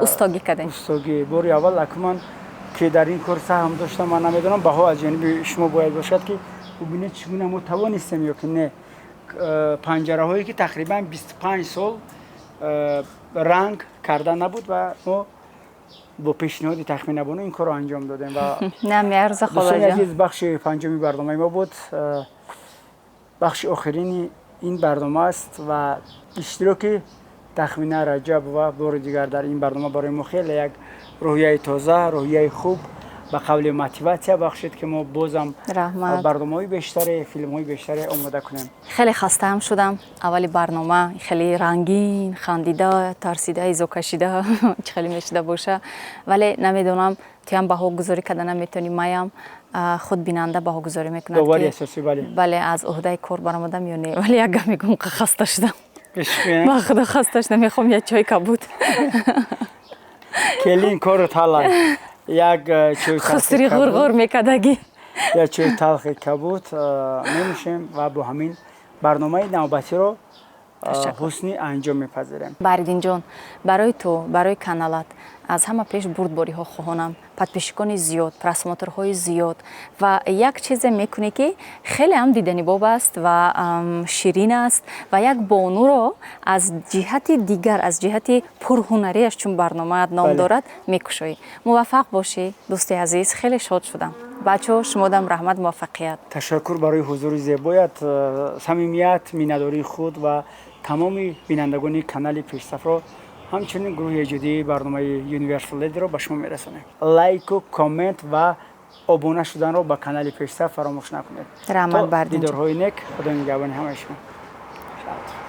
Устогӣ кардем. Устогӣ. Бори аввал акуман ки дар ин кор саҳм доштам, ман намедонам, баҳо аз ҷониби шумо бояд бошад, ки бубинед чӣ гуна мо тавонистем ё ки не. Панҷараҳое ки тақрибан 25 сол ранг карда набуд ва мо бо пешниҳоди Тахмина бону ин корро анҷом додем ва На меарза, дӯстони холаҷон. азиз, бахши панҷуми барномаи мо буд, бахши охирини ин барнома аст ва иштироки Тахмина Раҷабова бори дигар дар ин барнома барои мо хеле як рӯҳияи тоза, рӯҳияи хуб, ба қавли мотиватсия бахшид, ки мо бозам Раҳмат. барномаҳои бештаре, филмҳои бештаре омода кунем. Хеле хастаам шудам. Аввали барнома хеле рангин, хандида, тарсида, изо кашида, чӣ хеле мешида боша. Вале намедонам, туям баҳогузорӣ карда наметавонӣ, маям худ бинанда баҳогузорӣ мекунад. Довари ки асосӣ, бале. Бале, аз уҳдаи кор баромадам ё не. Вале як гап мегӯм, хаста шудам. Ишқи, Ба худо хаста шудам, мехоҳам як чой кабуд. Келин кору талай. Як чой талхи Хусри кабуд. ғурғур мекардагӣ. Як чой талхи кабуд менӯшем ва бо ҳамин барномаи навбатиро Ташаккур. ҳусни анҷом мепазирем. Баридинҷон, барои ту, барои каналат аз ҳама пеш бурдбориҳо хоҳонам, подписчикони зиёд, просмотрҳои зиёд ва як чизе мекунӣ, ки хеле ҳам диданибоб аст ва ширин аст ва як бонуро аз ҷиҳати дигар, аз ҷиҳати пурҳунарияш, чун барномаат ном дорад, мекушоӣ. Муваффақ бошӣ, дӯсти азиз, хеле шод шудам. Бачаҳо, шумодам раҳмат, муваффақият. Ташаккур барои ҳузури зебоят, самимият, миннатдории худ ва тамоми бинандагони канали Пешсафро, ҳамчунин гурӯҳи эҷодии барномаи Universal Lady-ро ба шумо мерасонем. Лайку, коммент ва обуна шуданро ба канали Пешсаф фаромӯш накунед. Раҳмат, То Бардинҷон. дидорҳои нек, Худо нигаҳбони ҳамаи шумо. Шод.